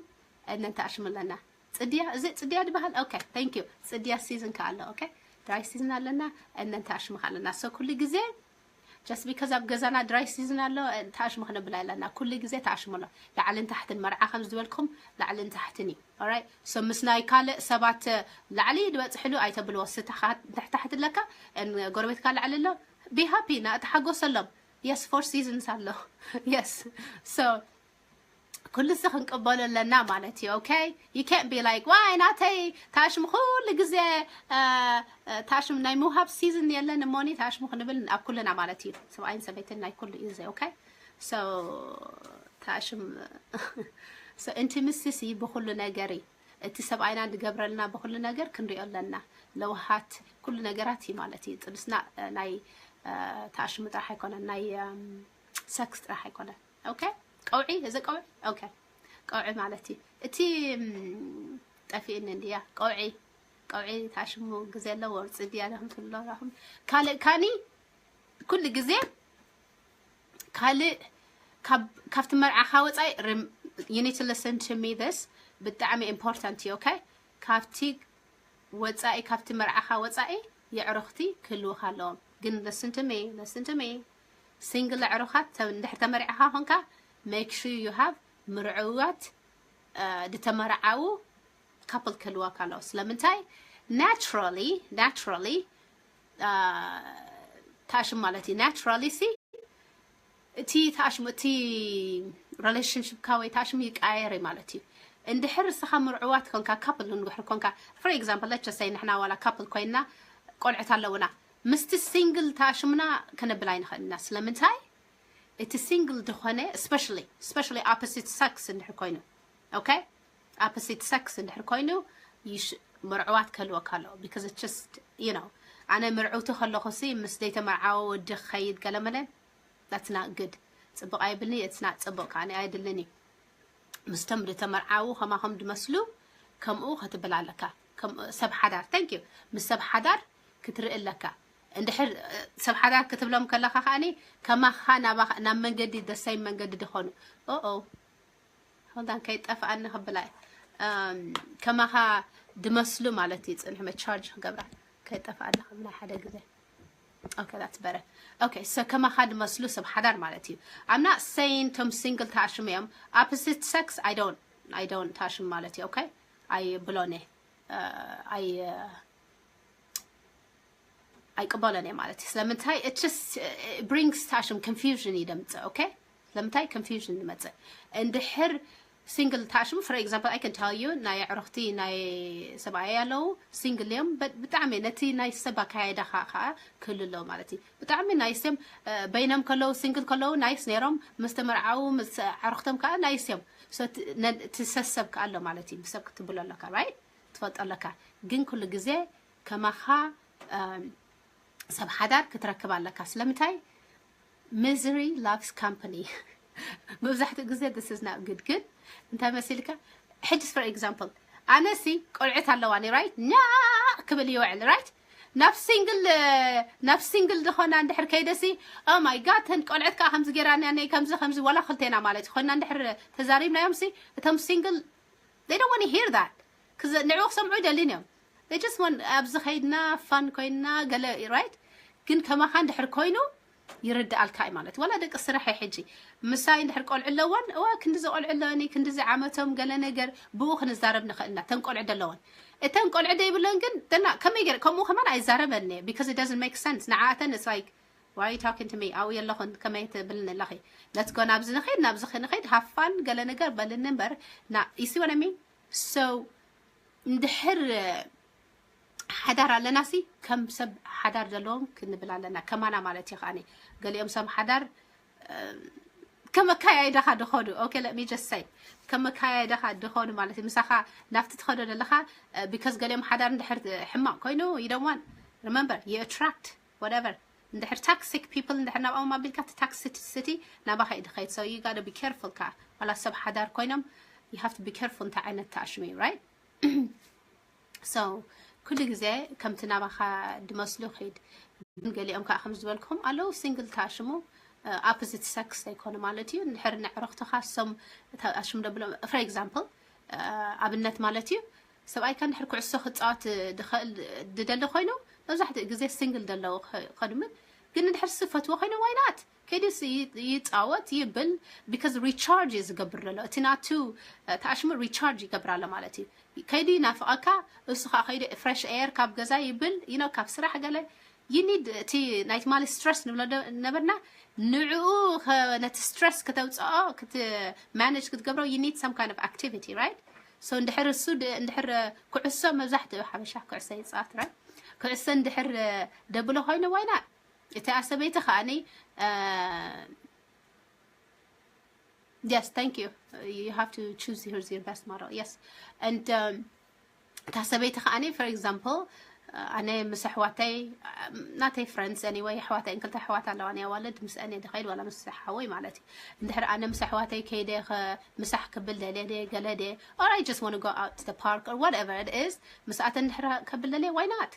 እነን ተኣሽሙ ኣለና ፅድያ እዚ ፅድያ ድበሃል okay thank you ፅድያ season ከ ኣሎ okay dry season ኣለና እነን ተኣሽሙ ከ ኣለና so ኩሉ ግዜ just because ኣብ ገዛና dry season ኣሎ። ተኣሽሙ ክንብል ኣለና። ኩሉ ግዜ ተኣሽሙ ኣሎ፣ ላዕልን ታሕትን። መርዓ ከም ዝበልኩም ላዕልን ታሕትን እዩ። Alright? So ምስ ናይ ካልእ ሰባት ላዕሊ ዝበፅሕሉ ኣይተብልዎ። ስታኻ ታሕቲ ኣለካ፣ ጎረቤትካ ላዕሊ ኣሎ፣ be happy፣ ና ተሓጎሰሎም። Yes, four seasons ኣሎ። Yes. So ኩሉ ሲ ክንቅበሎ ኣለና ማለት እዩ። Okay? You can't be like, ዋይ ናተይ ተኣሽሙ ኩሉ ግዜ፣ ተኣሽሙ ናይ ምውሃብ season የለን እሞኒ ተኣሽሙ ክንብል ኣብ ኩልና ማለት እዩ። ሰብኣይን ሰበይትን ናይ ኩሉ እዩ። Okay? So ተኣሽም so intimacy ሲ ብኩሉ ነገር እዩ። እቲ ሰብኣይና ዝገብረልና ብኩሉ ነገር ክንሪኦ ኣለና። ለውሃት ኩሉ ነገራት እዩ ማለት እዩ። ጥንስና ናይ ተኣሽሙ ጥራሕ ኣይኮነን፣ ናይ sex ጥራሕ ኣይኮነን። Okay? ቀውዒ፣ እዚ ቀውዒ፣ okay? ቀውዒ ማለት እዩ። እቲ ጠፊእኒ እንድያ ቀውዒ። ቀውዒ ታሽሙ ግዜ ኣለዎ። ወርፂ ድያ ዳኹም ትብሎ ዳኹም ካልእ ካኒ ኩሉ ግዜ ካልእ ካብቲ መርዓኻ ወፃኢ፣ you need to listen to me this፣ ብጣዕሚ important እዩ። Okay? ካብቲ ወፃኢ፣ ካብቲ መርዓኻ ወፃኢ የዕሩኽቲ ክህልውኻ ኣለዎም። ግን listen to me, listen to me፣ single ኣዕሩኻት እንድሕር ተመሪዕኻ ኾንካ make sure you have ምርዕዋት ዝተመርዓዉ couple ክህልወካ ኣለዎ። ስለምንታይ? Naturally, naturally ታሽም ማለት እዩ። Naturally ሲ እቲ ታሽም፣ እቲ relationship ካ ወይ ታሽም ይቃየር ማለት እዩ። እንድሕር እስኻ ምርዕዋት ኮንካ፣ couple እንድሕር ኮንካ፣ for example let's just say ንሕና ዋላ couple ኮይንና ቆልዕት ኣለውና፣ ምስቲ single ታሽምና ክነብል ኣይንኽእልና። ስለምንታይ? እቲ single ዝኾነ especially especially opposite sex እንድሕር ኮይኑ፣ okay? Opposite sex እንድሕር ኮይኑ ምርዕዋት ክህልወካ ኣለዎ። Because it's just, you know፣ ኣነ ምርዕውቲ ከለኹ ሲ ምስ ዘይተመርዓወ ወዲ ክኸይድ ገለመለ፣ that's not good። ፅቡቕ ኣይብልኒ፣ it's not ፅቡቕ ከዓኒ ኣይድልን እዩ። ምስቶም ዝተመርዓዉ ከማኹም ድመስሉ ከምኡ ክትብል ኣለካ። ሰብ ሓዳር፣ thank you፣ ምስ ሰብ ሓዳር ክትርኢ ኣለካ። እንድሕር ሰብ ሓዳር ክትብሎም ከለኻ ከዓኒ ከማኻ ናብ መንገዲ፣ the same መንገዲ ድኾኑ። ኦኦ፣ hold on፣ ከይጠፍኣኒ ክብላ እየ። ከማኻ ድመስሉ ማለት እዩ። ፅንሕ መ charge ክገብራ፣ ከይጠፍኣኒ ክብላ ሓደ ግዜ። Okay, that's better። Okay, so ከማኻ ድመስሉ ሰብ ሓዳር ማለት እዩ። I'm not saying ቶም single ታሽሙ እዮም። Opposite sex I don't, I don't ታሽም ማለት እዩ። Okay? ኣይብሎን እየ። ኣይ ኣይቅበሎን እየ ማለት እዩ። ስለምንታይ? It just brings ታሽም confusion እዩ ደምፅእ። Okay? ስለምንታይ confusion ዝመፅእ? እንድሕር single ታሽሙ፣ for example I can tell you፣ ናይ ኣዕሩኽቲ ናይ ሰብኣይ ኣለዉ፣ single እዮም። ብጣዕሚ ነቲ ናይ ሰብ ኣካያይዳ ከዓ ክህሉ ኣለዎ ማለት እዩ። ብጣዕሚ nice እዮም። በይኖም ከለዉ፣ single ከለዉ nice ነይሮም፣ ምስ ተመርዓዉ፣ ምስ ኣዕሩኽቶም ከዓ nice እዮም። So እቲ ሰሰብ ከዓ ኣሎ ማለት እዩ። ብሰብ ክትብሎ ኣለካ፣ right? ትፈልጦ ኣለካ። ግን ኩሉ ግዜ ከማኻ ሰብ ሓዳር ክትረክብ ኣለካ። ስለምንታይ? Misery loves company። መብዛሕትኡ ግዜ this is not good። ግን እንታይ መሲልካ? ሕጅስ for example ኣነሲ ቆልዕት ኣለዋኒ፣ right? ኛ ክብል ይውዕል፣ right? ናብ single፣ ናብ single ዝኾና እንድሕር ከይደሲ፣ oh my God፣ ተን ቆልዕት ከዓ ከምዚ ጌራኒ፣ ኣነ ከምዚ ከምዚ፣ ዋላ ክልቴና ማለት ኮይና እንድሕር ተዛሪብናዮም ሲ፣ እቶም single they don't want to hear that። ንዕኡ ክሰምዑ ይደልን እዮም። They just want፣ ኣብዚ ከይድና fun ኮይና ገለ፣ right? ግን ከማኻ እንድሕር ኮይኑ ይርድኣልካ እዩ ማለት። ዋላ ደቂ ስራሕ ሕጂ ምሳይ እንድሕር ቆልዑ ኣለወን፣ እዋ ክንዲዚ ቆልዑ ኣለኒ፣ ክንዲዚ ዓመቶም፣ ገለ ነገር ብኡ ክንዛረብ ንኽእልና። እተን ቆልዑ ደለወን፣ እተን ቆልዑ ደይብለን ግን ደና ከመይ ገይረ ከምኡ ከማን ኣይዛረበን እየ። Because it doesn't make sense ንዓኣተን። It's like, why are you talking to me? ኣብኡ የለኹን፣ ከመይ ትብልኒ ኣለኺ? Let's go፣ ናብዚ ንኸይድ፣ ናብዚ ንኸይድ፣ have fun፣ ገለ ነገር በልኒ እምበር። ና፣ you see what I mean? So እንድሕር ሓዳር ኣለና ሲ ከም ሰብ ሓዳር ዘለዎም ክንብል ኣለና፣ ከማና ማለት እዩ። ከዓኒ ገሊኦም ሰብ ሓዳር ከም ኣካያይዳኻ ድኾኑ፣ okay, let me just say፣ ከም ኣካያይዳኻ ድኾኑ ማለት እዩ። ምሳኻ ናብቲ ትኸዶ ዘለኻ፣ because ገሊኦም ሓዳር እንድሕር ሕማቕ ኮይኑ፣ you don't want፣ remember፣ you attract whatever። እንድሕር toxic people እንድሕር ናብኦም ኣቢልካ፣ እቲ toxicity ናባኻ እዩ ድኸይድ። So you gotta be careful። ከ ዋላ ሰብ ሓዳር ኮይኖም you have to be careful እንታይ ዓይነት ተኣሽሙ እዩ፣ right? So ኩሉ ግዜ ከምቲ ናባኻ ድመስሉ ኺድ። ግን ገሊኦም ከዓ ከም ዝበልኩም ኣለዉ፣ single ተኣሽሙ፣ opposite sex ዘይኮነ ማለት እዩ። እንድሕር ንዕረኽትኻ እሶም ተኣሽሙ ደብሎም፣ for example፣ ኣብነት ማለት እዩ፣ ሰብኣይካ እንድሕር ኩዕሶ ክፃወት ድኽእል ድደሊ ኮይኑ፣ መብዛሕትኡ ግዜ single ደለዉ ከድምን ግን እንድሕር ዝፈትዎ ኮይኑ ዋይናት ከይዲ ይፃወት ይብል። Because recharge እዩ ዝገብር ዘሎ፣ እቲ ናቱ ተኣሽሙ recharge ይገብር ኣሎ ማለት እዩ። ከይዲ ናፍቐካ፣ እሱ ከዓ ከይዲ fresh air ካብ ገዛ ይብል፣ you know፣ ካብ ስራሕ ገለ you need እቲ ናይ ትማሊ stress ንብሎ ነበርና። ንዕኡ ነቲ stress ክተውፅኦ፣ ክት manage ክትገብሮ you need some kind of activity, right? So እንድሕር እሱ እንድሕር ኩዕሶ፣ መብዛሕትኡ ሓበሻ ኩዕሶ ይፃወት፣ right? ኩዕሶ እንድሕር ደብሎ ኮይኑ ዋይና እቲ ኣሰበይቲ ከዓኒ yes, thank you. You have to choose your, your best model. Yes. And እታ ሰበይቲ ከዓኒ for example ኣነ ምስ ኣሕዋተይ፣ ናተይ friends anyway፣ ኣሕዋተይ እንክልተ ኣሕዋት ኣለዋ ናይ ኣዋልድ፣ ምስ ኣነ ድኸይድ ዋላ ምስ ሓወይ ማለት እዩ። እንድሕር ኣነ ምስ ኣሕዋተይ ከይደ ምሳሕ ክብል ደልየ ደ ገለ ደ or I just want to go out to the park or whatever it is፣ ምስኣተን እንድሕር ከብል ደልየ why not?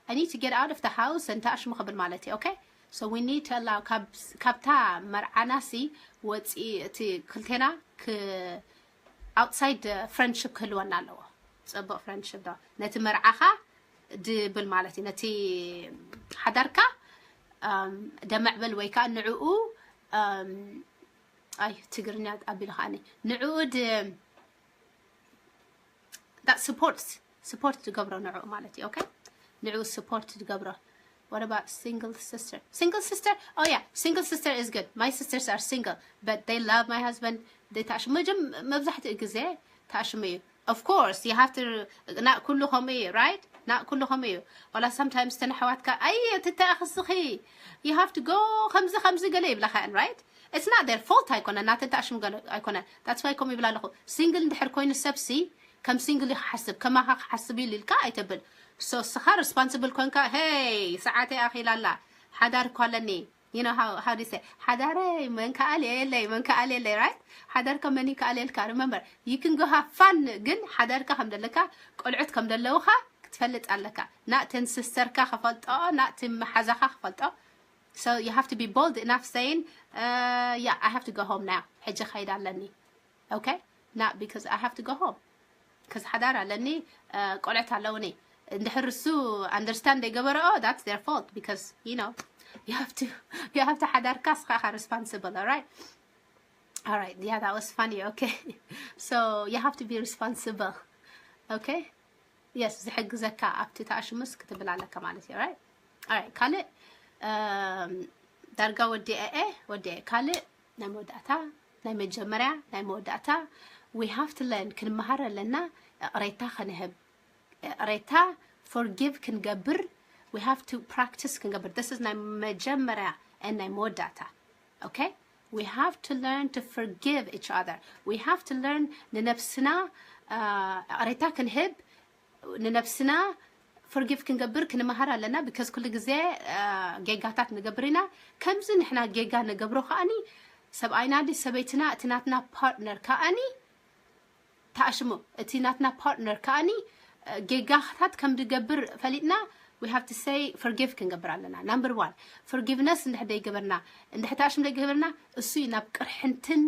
I need to get out of the house and ተኣሽሙ ክብል ማለት እዩ። Okay? So we need to allow ካብታ መርዓናሲ ወፂ እቲ ክልቴና outside friendship ክህልወና ኣለዎ። ፅቡቅ friendship ዶ ነቲ መርዓኻ ድብል ማለት እዩ። ነቲ ሓዳርካ ደመዕብል ወይ ከዓ ንዕኡ ኣይ ትግርኛ ኣቢሉ ከዓኒ ንዕኡ ድ support support ትገብሮ ንዕኡ ማለት እዩ። Okay? ንዕኡ support ትገብሮ። What about single sister? Single sister? Oh yeah, single sister is good. My sisters are single, but they love my husband. They ተኣሽሙ መጀም መብዛሕትኡ ግዜ ተኣሽሙ እዩ። Of course you have to፣ ና ኩሉ ከምኡ እዩ፣ right? ና ኩሉ ከምኡ እዩ። ዋላ sometimes ተን ኣሕዋትካ ኣይ ትተኣኽስኺ you have to go ከምዚ ከምዚ ገለ ይብላኻ እየን፣ right? It's not their fault ኣይኮነ፣ ናተን ተኣሽሙ ገለ ኣይኮነ። That's why ከምኡ ይብላ ኣለኹ። Single እንድሕር ኮይኑ ሰብሲ ከም single እዩ ክሓስብ፣ ከማኻ ክሓስብ ኢሉ ኢልካ ኣይተብል። So እስኻ responsible ኮንካ hey ሰዓተይ ኣኺላ ኣላ፣ ሓዳር እኮ ኣለኒ፣ you know how how do you say ሓዳረይ መን ከኣል የለይ፣ መን ከኣል የለይ፣ right? ሓዳርካ መን ይከኣል የልካ። Remember you can go have fun፣ ግን ሓዳርካ ከም ዘለካ፣ ቆልዑት ከም ዘለውኻ ክትፈልጥ ኣለካ። ናእተን sisterካ ክፈልጦ፣ ናእቲ መሓዛኻ ክፈልጦ። So you have to be bold enough saying yeah, I have to go home now. ሕጂ ከይድ ኣለኒ። Okay? Not because I have to go home. Because ሓዳር ኣለኒ፣ ቆልዕት ኣለውኒ። እንድሕር እሱ understand ዘይገበረኦ that's their fault because you know you have to you have to ሓዳርካ እስኻ ኢኻ responsible, all right? All right, yeah, that was funny. Okay. So you have to be responsible. Okay? Yes, ዝሕግዘካ ኣብቲ ተኣሽሙስ ክትብል ኣለካ ማለት እዩ። Right? All right, ካልእ ዳርጋ ወዲኤ ወዲኤ ካልእ ናይ መወዳእታ ናይ መጀመርያ ናይ መወዳእታ we have to learn ክንመሃር ኣለና። እቕሬታ ክንህብ፣ እቕሬታ forgive ክንገብር we have to practice ክንገብር። This is ናይ መጀመርያ and ናይ መወዳእታ። Okay? We have to learn to forgive each other. We have to learn ንነብስና እቕሬታ ክንህብ ንነብስና forgive ክንገብር ክንመሃር ኣለና። Because ኩሉ ግዜ ጌጋታት ንገብር ኢና። ከምዚ ንሕና ጌጋ ንገብሮ ከዓኒ ሰብኣይና ድዩ ሰበይትና እቲ ናትና partner ከዓኒ ተኣሽሙ እቲ ናትና partner ከዓኒ ጌጋታት ከም ድገብር ፈሊጥና we have to say forgive ክንገብር ኣለና። Number one forgiveness እንድሕር ደይገበርና እንድሕር ተኣሽሙ ደይገበርና እሱ እዩ ናብ ቅርሕንትን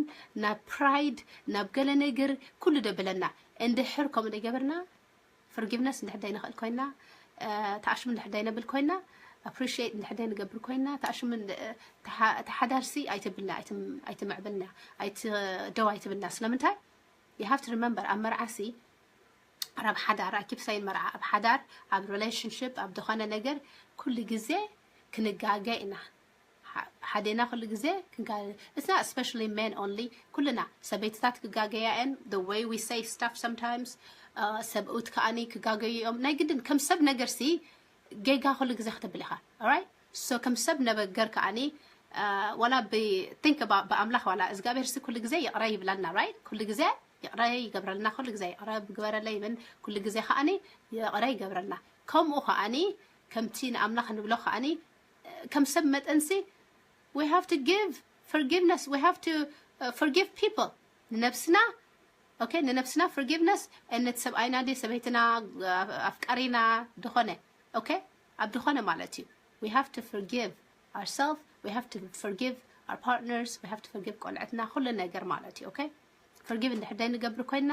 ናብ pride ናብ ገለ ነገር ኩሉ ደብለና። እንድሕር ከምኡ ደይገበርና forgiveness እንድሕር ደይንኽእል ኮይና ተኣሽሙ እንድሕር ደይነብል ኮይና appreciate እንድሕር ደይንገብር ኮይና ተኣሽሙ ተሓዳርሲ ኣይትብልና ኣይትምዕብልና ኣይትደው ኣይትብልና። ስለምንታይ you have to remember ኣብ መርዓሲ ኣብ ሓዳር I keep saying መርዓ ኣብ ሓዳር ኣብ relationship ኣብ ዝኾነ ነገር ኩሉ ግዜ ክንጋገ ኢና። ሓዴና ኩሉ ግዜ ክንጋገ። It's not especially men only፣ ኩልና ሰበይትታት ክጋገያ እየን። The way we say stuff sometimes ሰብኡት ከዓኒ ክጋገዩ እዮም። ናይ ግድን ከም ሰብ ነገርሲ ጌጋ ኩሉ ግዜ ክትብል ኢኻ። Alright? So ከም ሰብ ነገር ከዓኒ ዋላ think about ብኣምላኽ ዋላ እግዚኣብሔር ሲ ኩሉ ግዜ ይቕረ ይብለና፣ right? ኩሉ ግዜ ይቕረ ይገብረልና፣ ኩሉ ግዜ ይቕረ ግበረለይ ይብል። ኩሉ ግዜ ከዓኒ ይቕረ ይገብረልና። ከምኡ ከዓኒ ከምቲ ንኣምላኽ ንብሎ ከዓኒ ከም ሰብ መጠንሲ we have to give forgiveness, we have to forgive people። ንነብስና okay ንነብስና forgiveness። ነቲ ሰብኣይና ድዩ ሰበይትና ኣፍቃሪና ድኾነ okay ኣብ ድኾነ ማለት እዩ we have to forgive ourselves, we have to forgive our partners, we have to forgive ቆልዕትና ኩሉ ነገር ማለት እዩ። Okay forgive እንድሕር ደይ ንገብር ኮይና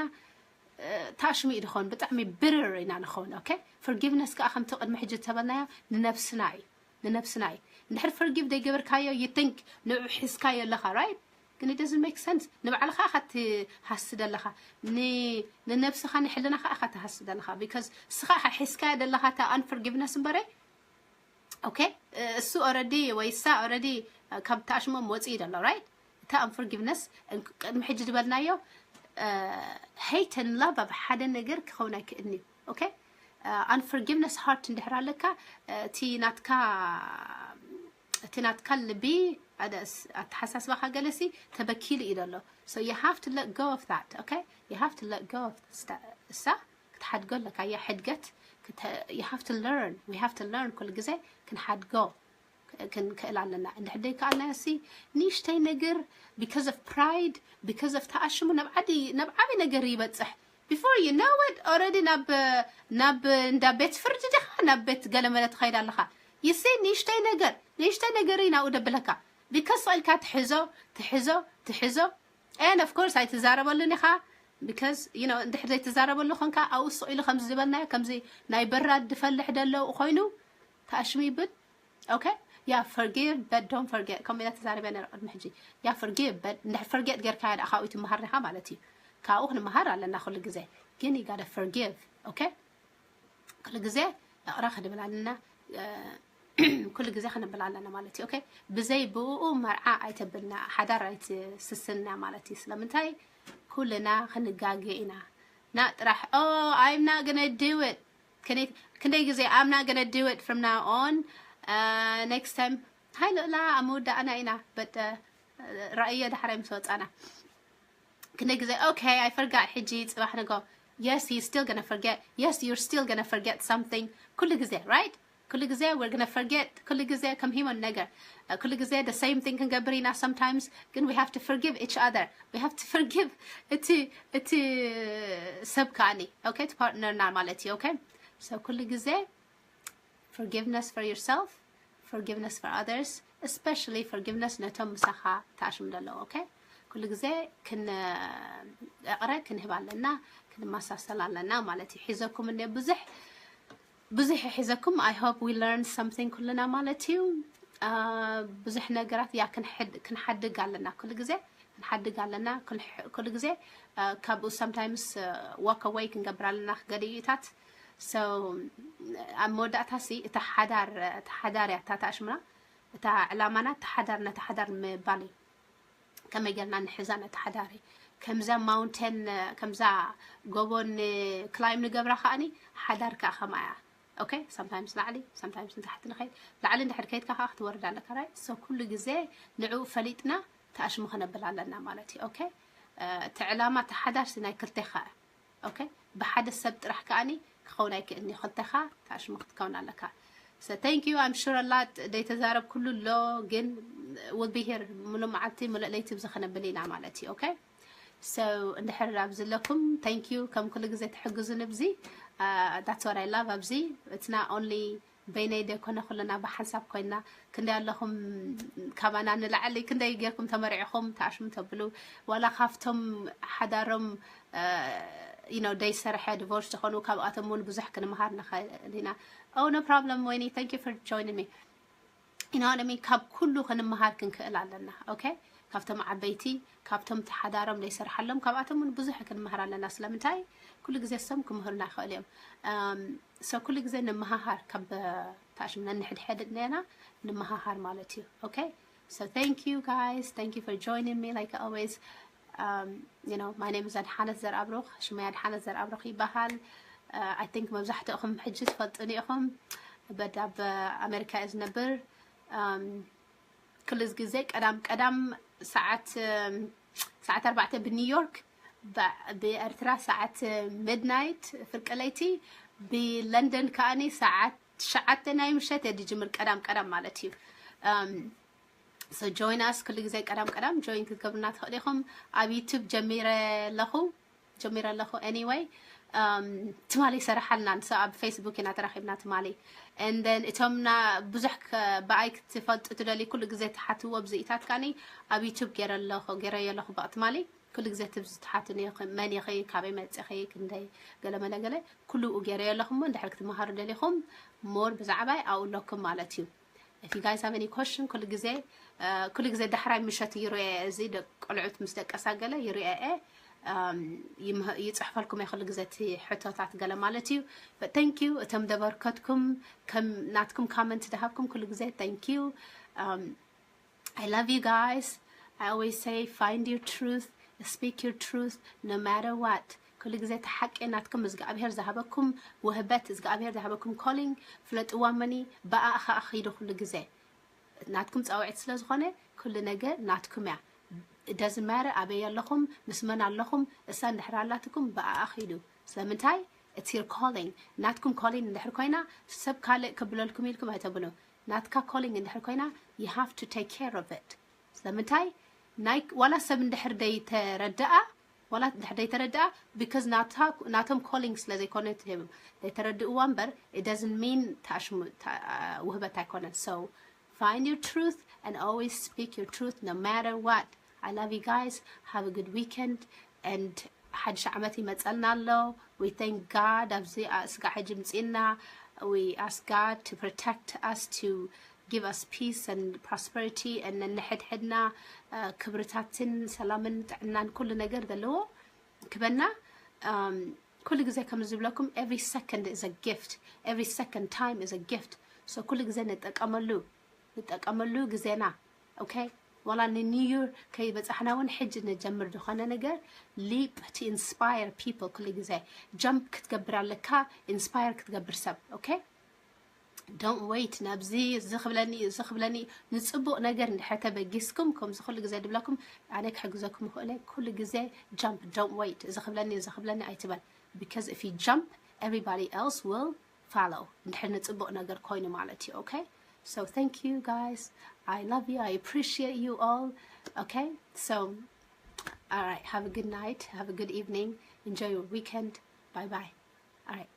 ታሽሚ እዩ ድኾን ብጣዕሚ bitter ኢና ንኸውን። Okay forgiveness ከዓ ከምቲ ቅድሚ ሕጂ ዝተበልናዮ ንነብስና እዩ ንነብስና እዩ። እንድሕር forgive ዘይገበርካዮ you think ንዑ ሒዝካዮ ኣለኻ, right? ግን it doesn't make sense። ንባዕልኻ ኢኻ ትሃሲ ዘለኻ፣ ንነብስኻ ንሕልናኻ ኢኻ ትሃሲ ዘለኻ፣ because እስኻ ኢኻ ሒዝካዮ ዘለኻ እታ unforgiveness እምበረ። Okay? እሱ already ወይ እሳ already ካብ ተኣሽሞም ወፂኡ ዘሎ, right? እታ unforgiveness ቅድሚ ሕጂ ዝበልናዮ hate and love ኣብ ሓደ ነገር ክኸውን ኣይክእልን እዩ። Okay? Unforgiveness heart እንድሕር ኣለካ እቲ ናትካ እቲ ናትካ ልቢ ኣተሓሳስባኻ ገለሲ ተበኪሉ እዩ ዘሎ። So you have to let go of that, okay? You have to let go of እሳ ክትሓድጎ ኣለካ እያ ሕድገት። You have to learn, we have to learn ኩሉ ግዜ ክንሓድጎ ክንክእል ኣለና። እንድሕር ደይከኣልና ሲ ንእሽተይ ነገር because of pride, because of ተኣሽሙ ናብ ዓዲ ናብ ዓቢ ነገር ይበጽሕ። Before you know it already ናብ ናብ እንዳ ቤት ፍርዲ ዲኻ ናብ ቤት ገለመለ ትኸይድ ኣለኻ። You see ንእሽተይ ነገር ንእሽተይ ነገር እዩ ናብኡ ደብለካ። Because ስቕ ኢልካ ትሕዞ ትሕዞ ትሕዞ and of course ኣይትዛረበሉን ኢኻ። Because you know እንድሕር ዘይትዛረበሉ ኮንካ ኣብኡ ስቕ ኢሉ ከምዚ ዝበልናዮ ከምዚ ናይ በራድ ድፈልሕ ደለው ኮይኑ ተኣሽሙ ይብል። Okay? Yeah, forgive but don't forget። ከምኡ ኢለ ተዛሪበ ነረ ቅድሚ ሕጂ። Yeah, forgive but እንድሕር forget ጌርካዮ ደኣ ካብኡ ትመሃር ኢኻ ማለት እዩ። ካብኡ ክንመሃር ኣለና ኩሉ ግዜ። ግን you gotta forgive, okay? ኩሉ ግዜ ይቕረ ክንብል ኣለና። ኩሉ ግዜ ክንብል ኣለና ማለት እዩ። Okay? ብዘይ ብኡ መርዓ ኣይተብልና፣ ሓዳር ኣይትስስንና ማለት እዩ። ስለምንታይ? ኩልና ክንጋገ ኢና። ና ጥራሕ oh I'm not gonna do it ክንደይ ግዜ I'm not gonna do it from now on, next time ሃይ ልእላ ኣብ መወዳእና ኢና በጠ ራእየ ዳሕራይ ምስ ወፃና ክንደይ ግዜ okay I forgot ሕጂ ፅባሕ ንጎ yes he's still gonna forget, yes you're still gonna forget something ኩሉ ግዜ, right? ኩሉ ግዜ we're gonna forget ኩሉ ግዜ ከም human ነገር ኩሉ ግዜ the same thing ክንገብር ኢና sometimes ግን we have to forgive each other, we have to forgive እቲ እቲ ሰብ ከኣኒ okay እቲ partner ና ማለት እዩ okay so ኩሉ ግዜ forgiveness for yourself, forgiveness for others, especially forgiveness ነቶም ምሳኻ ተኣሽሙ ዘለዉ okay ኩሉ ግዜ ክን እቕረ ክንህብ ኣለና ክንመሳሰል ኣለና ማለት እዩ። ሒዘኩም እነ ብዙሕ ብዙሕ ሒዘኩም I hope we learn something ኩልና ማለት እዩ። ብዙሕ ነገራት ያ ክንሓድግ ኣለና ኩሉ ግዜ ክንሓድግ ኣለና ኩሉ ግዜ ካብኡ sometimes walk away ክንገብር ኣለና ገሊኡታት so ኣብ መወዳእታ ሲ እታ ሓዳር እታ ሓዳር እያ እታ ተኣሽሙና እታ ዕላማና እታ ሓዳር ነታ ሓዳር ምባል እዩ። ከመይ ጌርና ንሕዛ ነታ ሓዳር ከምዛ mountain ከምዛ ጎቦ ን climb ንገብራ ከኣኒ ሓዳር ከኣ ከምኣ እያ okay sometimes ላዕሊ sometimes ንታሕቲ ንኸይድ ላዕሊ እንድሕር ከይድካ ከኣ ክትወርድ ኣለካ right so ኩሉ ግዜ ንዕኡ ፈሊጥና ተኣሽሙ ክነብል ኣለና ማለት እዩ okay እቲ ዕላማ እቲ ሓዳር ሲ ናይ ክልቴኻ okay ብሓደ ሰብ ጥራሕ ከኣኒ ክኸውን ኣይክእልኒ ክልተኻ ተኣሽሙ ክትከውን ኣለካ so thank you I'm sure a lot ደይተዛረብ ኩሉ ኣሎ ግን we'll be here ሙሉእ መዓልቲ ሙሉእ ለይቲ ብዚ ክነብል ኢና ማለት እዩ okay so እንድሕር ኣብዚ ኣለኩም thank you ከም ኩሉ ግዜ ትሕግዙ ንብዚ that's what I love ኣብዚ it's not only በይነይ ደይኮነ ኩልና ብሓንሳብ ኮይና ክንደይ ኣለኹም ካባና ንላዕሊ ክንደይ ጌርኩም ተመሪዕኹም ተኣሽሙ ተብሉ ዋላ ካብቶም ሓዳሮም you know ደይሰርሐ divorce ዝኾኑ ካብኣቶም እውን ብዙሕ ክንመሃር ንኽእል ኢና oh no problem ወይኒ thank you for joining me you know what I mean ካብ ኩሉ ክንመሃር ክንክእል ኣለና okay ካብቶም ዓበይቲ ካብቶም ተሓዳሮም ዘይሰርሓሎም ካብኣቶም እውን ብዙሕ ክንመሃር ኣለና ስለምንታይ ኩሉ ግዜ ሰም ክምህሩና ይኽእሉ እዮም so ኩሉ ግዜ ንምሃሃር ካብ ተኣሽምና ንሕድሕድ ነና ንምሃሃር ማለት እዩ okay so thank you guys thank you for joining me like always um, you know my name is ኣድሓነት ዘርኣብሩኽ ሽመይ ኣድሓነት ዘርኣብሩኽ ይበሃል I think መብዛሕትእኹም ሕጂ ትፈልጡኒ ኢኹም but ኣብ ኣሜሪካ እየ ዝነብር ኩሉ ግዜ ቀዳም ቀዳም ሰዓት ሰዓት ኣርባዕተ ብኒውዮርክ ብኤርትራ ሰዓት midnight ፍርቂ ለይቲ ብለንደን ከኣኒ ሰዓት ትሽዓተ ናይ ምሸት እየ ዝጅምር ቀዳም ቀዳም ማለት እዩ so join us ኩሉ ግዜ ቀዳም ቀዳም join ክትገብሩና ትኽእሉ ኢኹም ኣብ ዩቱብ ጀሚረ ኣለኹ ጀሚረ ኣለኹ anyway ትማሊ ይሰራሓልና ንሰ ኣብ ፌስቡክ ኢና ተራኺብና ትማሊ and then እቶም ና ብዙሕ ብኣይ ክትፈልጡ ትደሊ ኩሉ ግዜ ትሓትዎ ብዚኢታት ካኒ ኣብ ዩቱብ ገይረ ኣለኹ ገይረዮ ኣለኹ በቕ ትማሊ ኩሉ ግዜ ትብዚ ትሓትኒ መን ኢኺ ካበይ መፂኺ ክንደይ ገለመለ ገለ ኩሉ ገይረዮ ኣለኹ እሞ እንድሕር ክትመሃሩ ደሊኹም more ብዛዕባይ ኣብኡ ኣለኩም ማለት እዩ If you guys have any question, ኩሉ ግዜ ኩሉ ግዜ ዳሕራይ ምሸት ይርኤ፣ እዚ ቆልዑት ምስ ደቀሳ ገለ ይርኤ፣ ይጽሕፈልኩም እየ ኩሉ ግዜ እቲ ሕቶታት ገለ ማለት እዩ። But thank you እቶም ደበርከትኩም፣ ከም ናትኩም comment ደሃብኩም ኩሉ ግዜ thank you. I love you guys. I always say, find your truth, speak your truth, no matter what. ኩሉ ግዜ እቲ ሓቂ ናትኩም እግዚኣብሔር ዝሃበኩም ውህበት፣ እግዚኣብሔር ዝሃበኩም calling ፍለጥዋ። መኒ ብኣ ኸዓ ኺዱ ኩሉ ግዜ ናትኩም ጻውዒት ስለ ዝኾነ ኩሉ ነገር ናትኩም እያ። It doesn't matter ኣበይ ኣለኹም፣ ምስ መን ኣለኹም፣ እሳ እንድሕር ኣላትኩም ብኣኣ ኺዱ። ስለምንታይ? It's your calling። ናትኩም calling እንድሕር ኮይና ሰብ ካልእ ክብለልኩም ኢልኩም ኣይተብሉ። ናትካ calling እንድሕር ኮይና you have to take care of it። ስለምንታይ? ናይ ዋላ ሰብ እንድሕር ደይተረድኣ ዋላ እንድሕር ደይተረድኣ because ናቶም calling ስለ ዘይኮነ ትህብም ዘይተረድእዋ እምበር it doesn't mean ተኣሽሙ ውህበት ኣይኮነን። So find your truth and always speak your truth no matter what. I love you guys. Have a good weekend and ሓድሽ ዓመት ይመጸልና ኣሎ። We thank God ኣብዚ ስጋ ሕጂ ምጽና። We ask God to protect us, to give us peace and prosperity and ነንሕድሕድና ክብርታትን ሰላምን ጥዕናን ኩሉ ነገር ዘለዎ ክበና። ኩሉ ግዜ ከም ዝብለኩም every second is a gift, every second time is a gift። So ኩሉ ግዜ ንጠቀመሉ ንጠቀመሉ ግዜና። Okay? ዋላ ን new year ከይበጻሕና እውን ሕጂ ንጀምር ዝኾነ ነገር leap to inspire people። ኩሉ ግዜ jump ክትገብር ኣለካ፣ inspire ክትገብር ሰብ። Okay? Don't wait ናብዚ እዚ ክብለኒ እዚ ክብለኒ። ንጽቡቕ ነገር እንድሕር ተበጊስኩም ከምዚ ኩሉ ግዜ ድብለኩም ኣነ ክሕግዘኩም ይኽእለ። ኩሉ ግዜ jump፣ don't wait። እዚ ክብለኒ እዚ ክብለኒ ኣይትበል። Because if you jump, everybody else will follow። እንድሕር ንጽቡቕ ነገር ኮይኑ ማለት እዩ። Okay? So thank you guys. I love you. I appreciate you all. Okay? So, all right. Have a good night. Have a good evening. Enjoy your weekend. Bye bye. All right.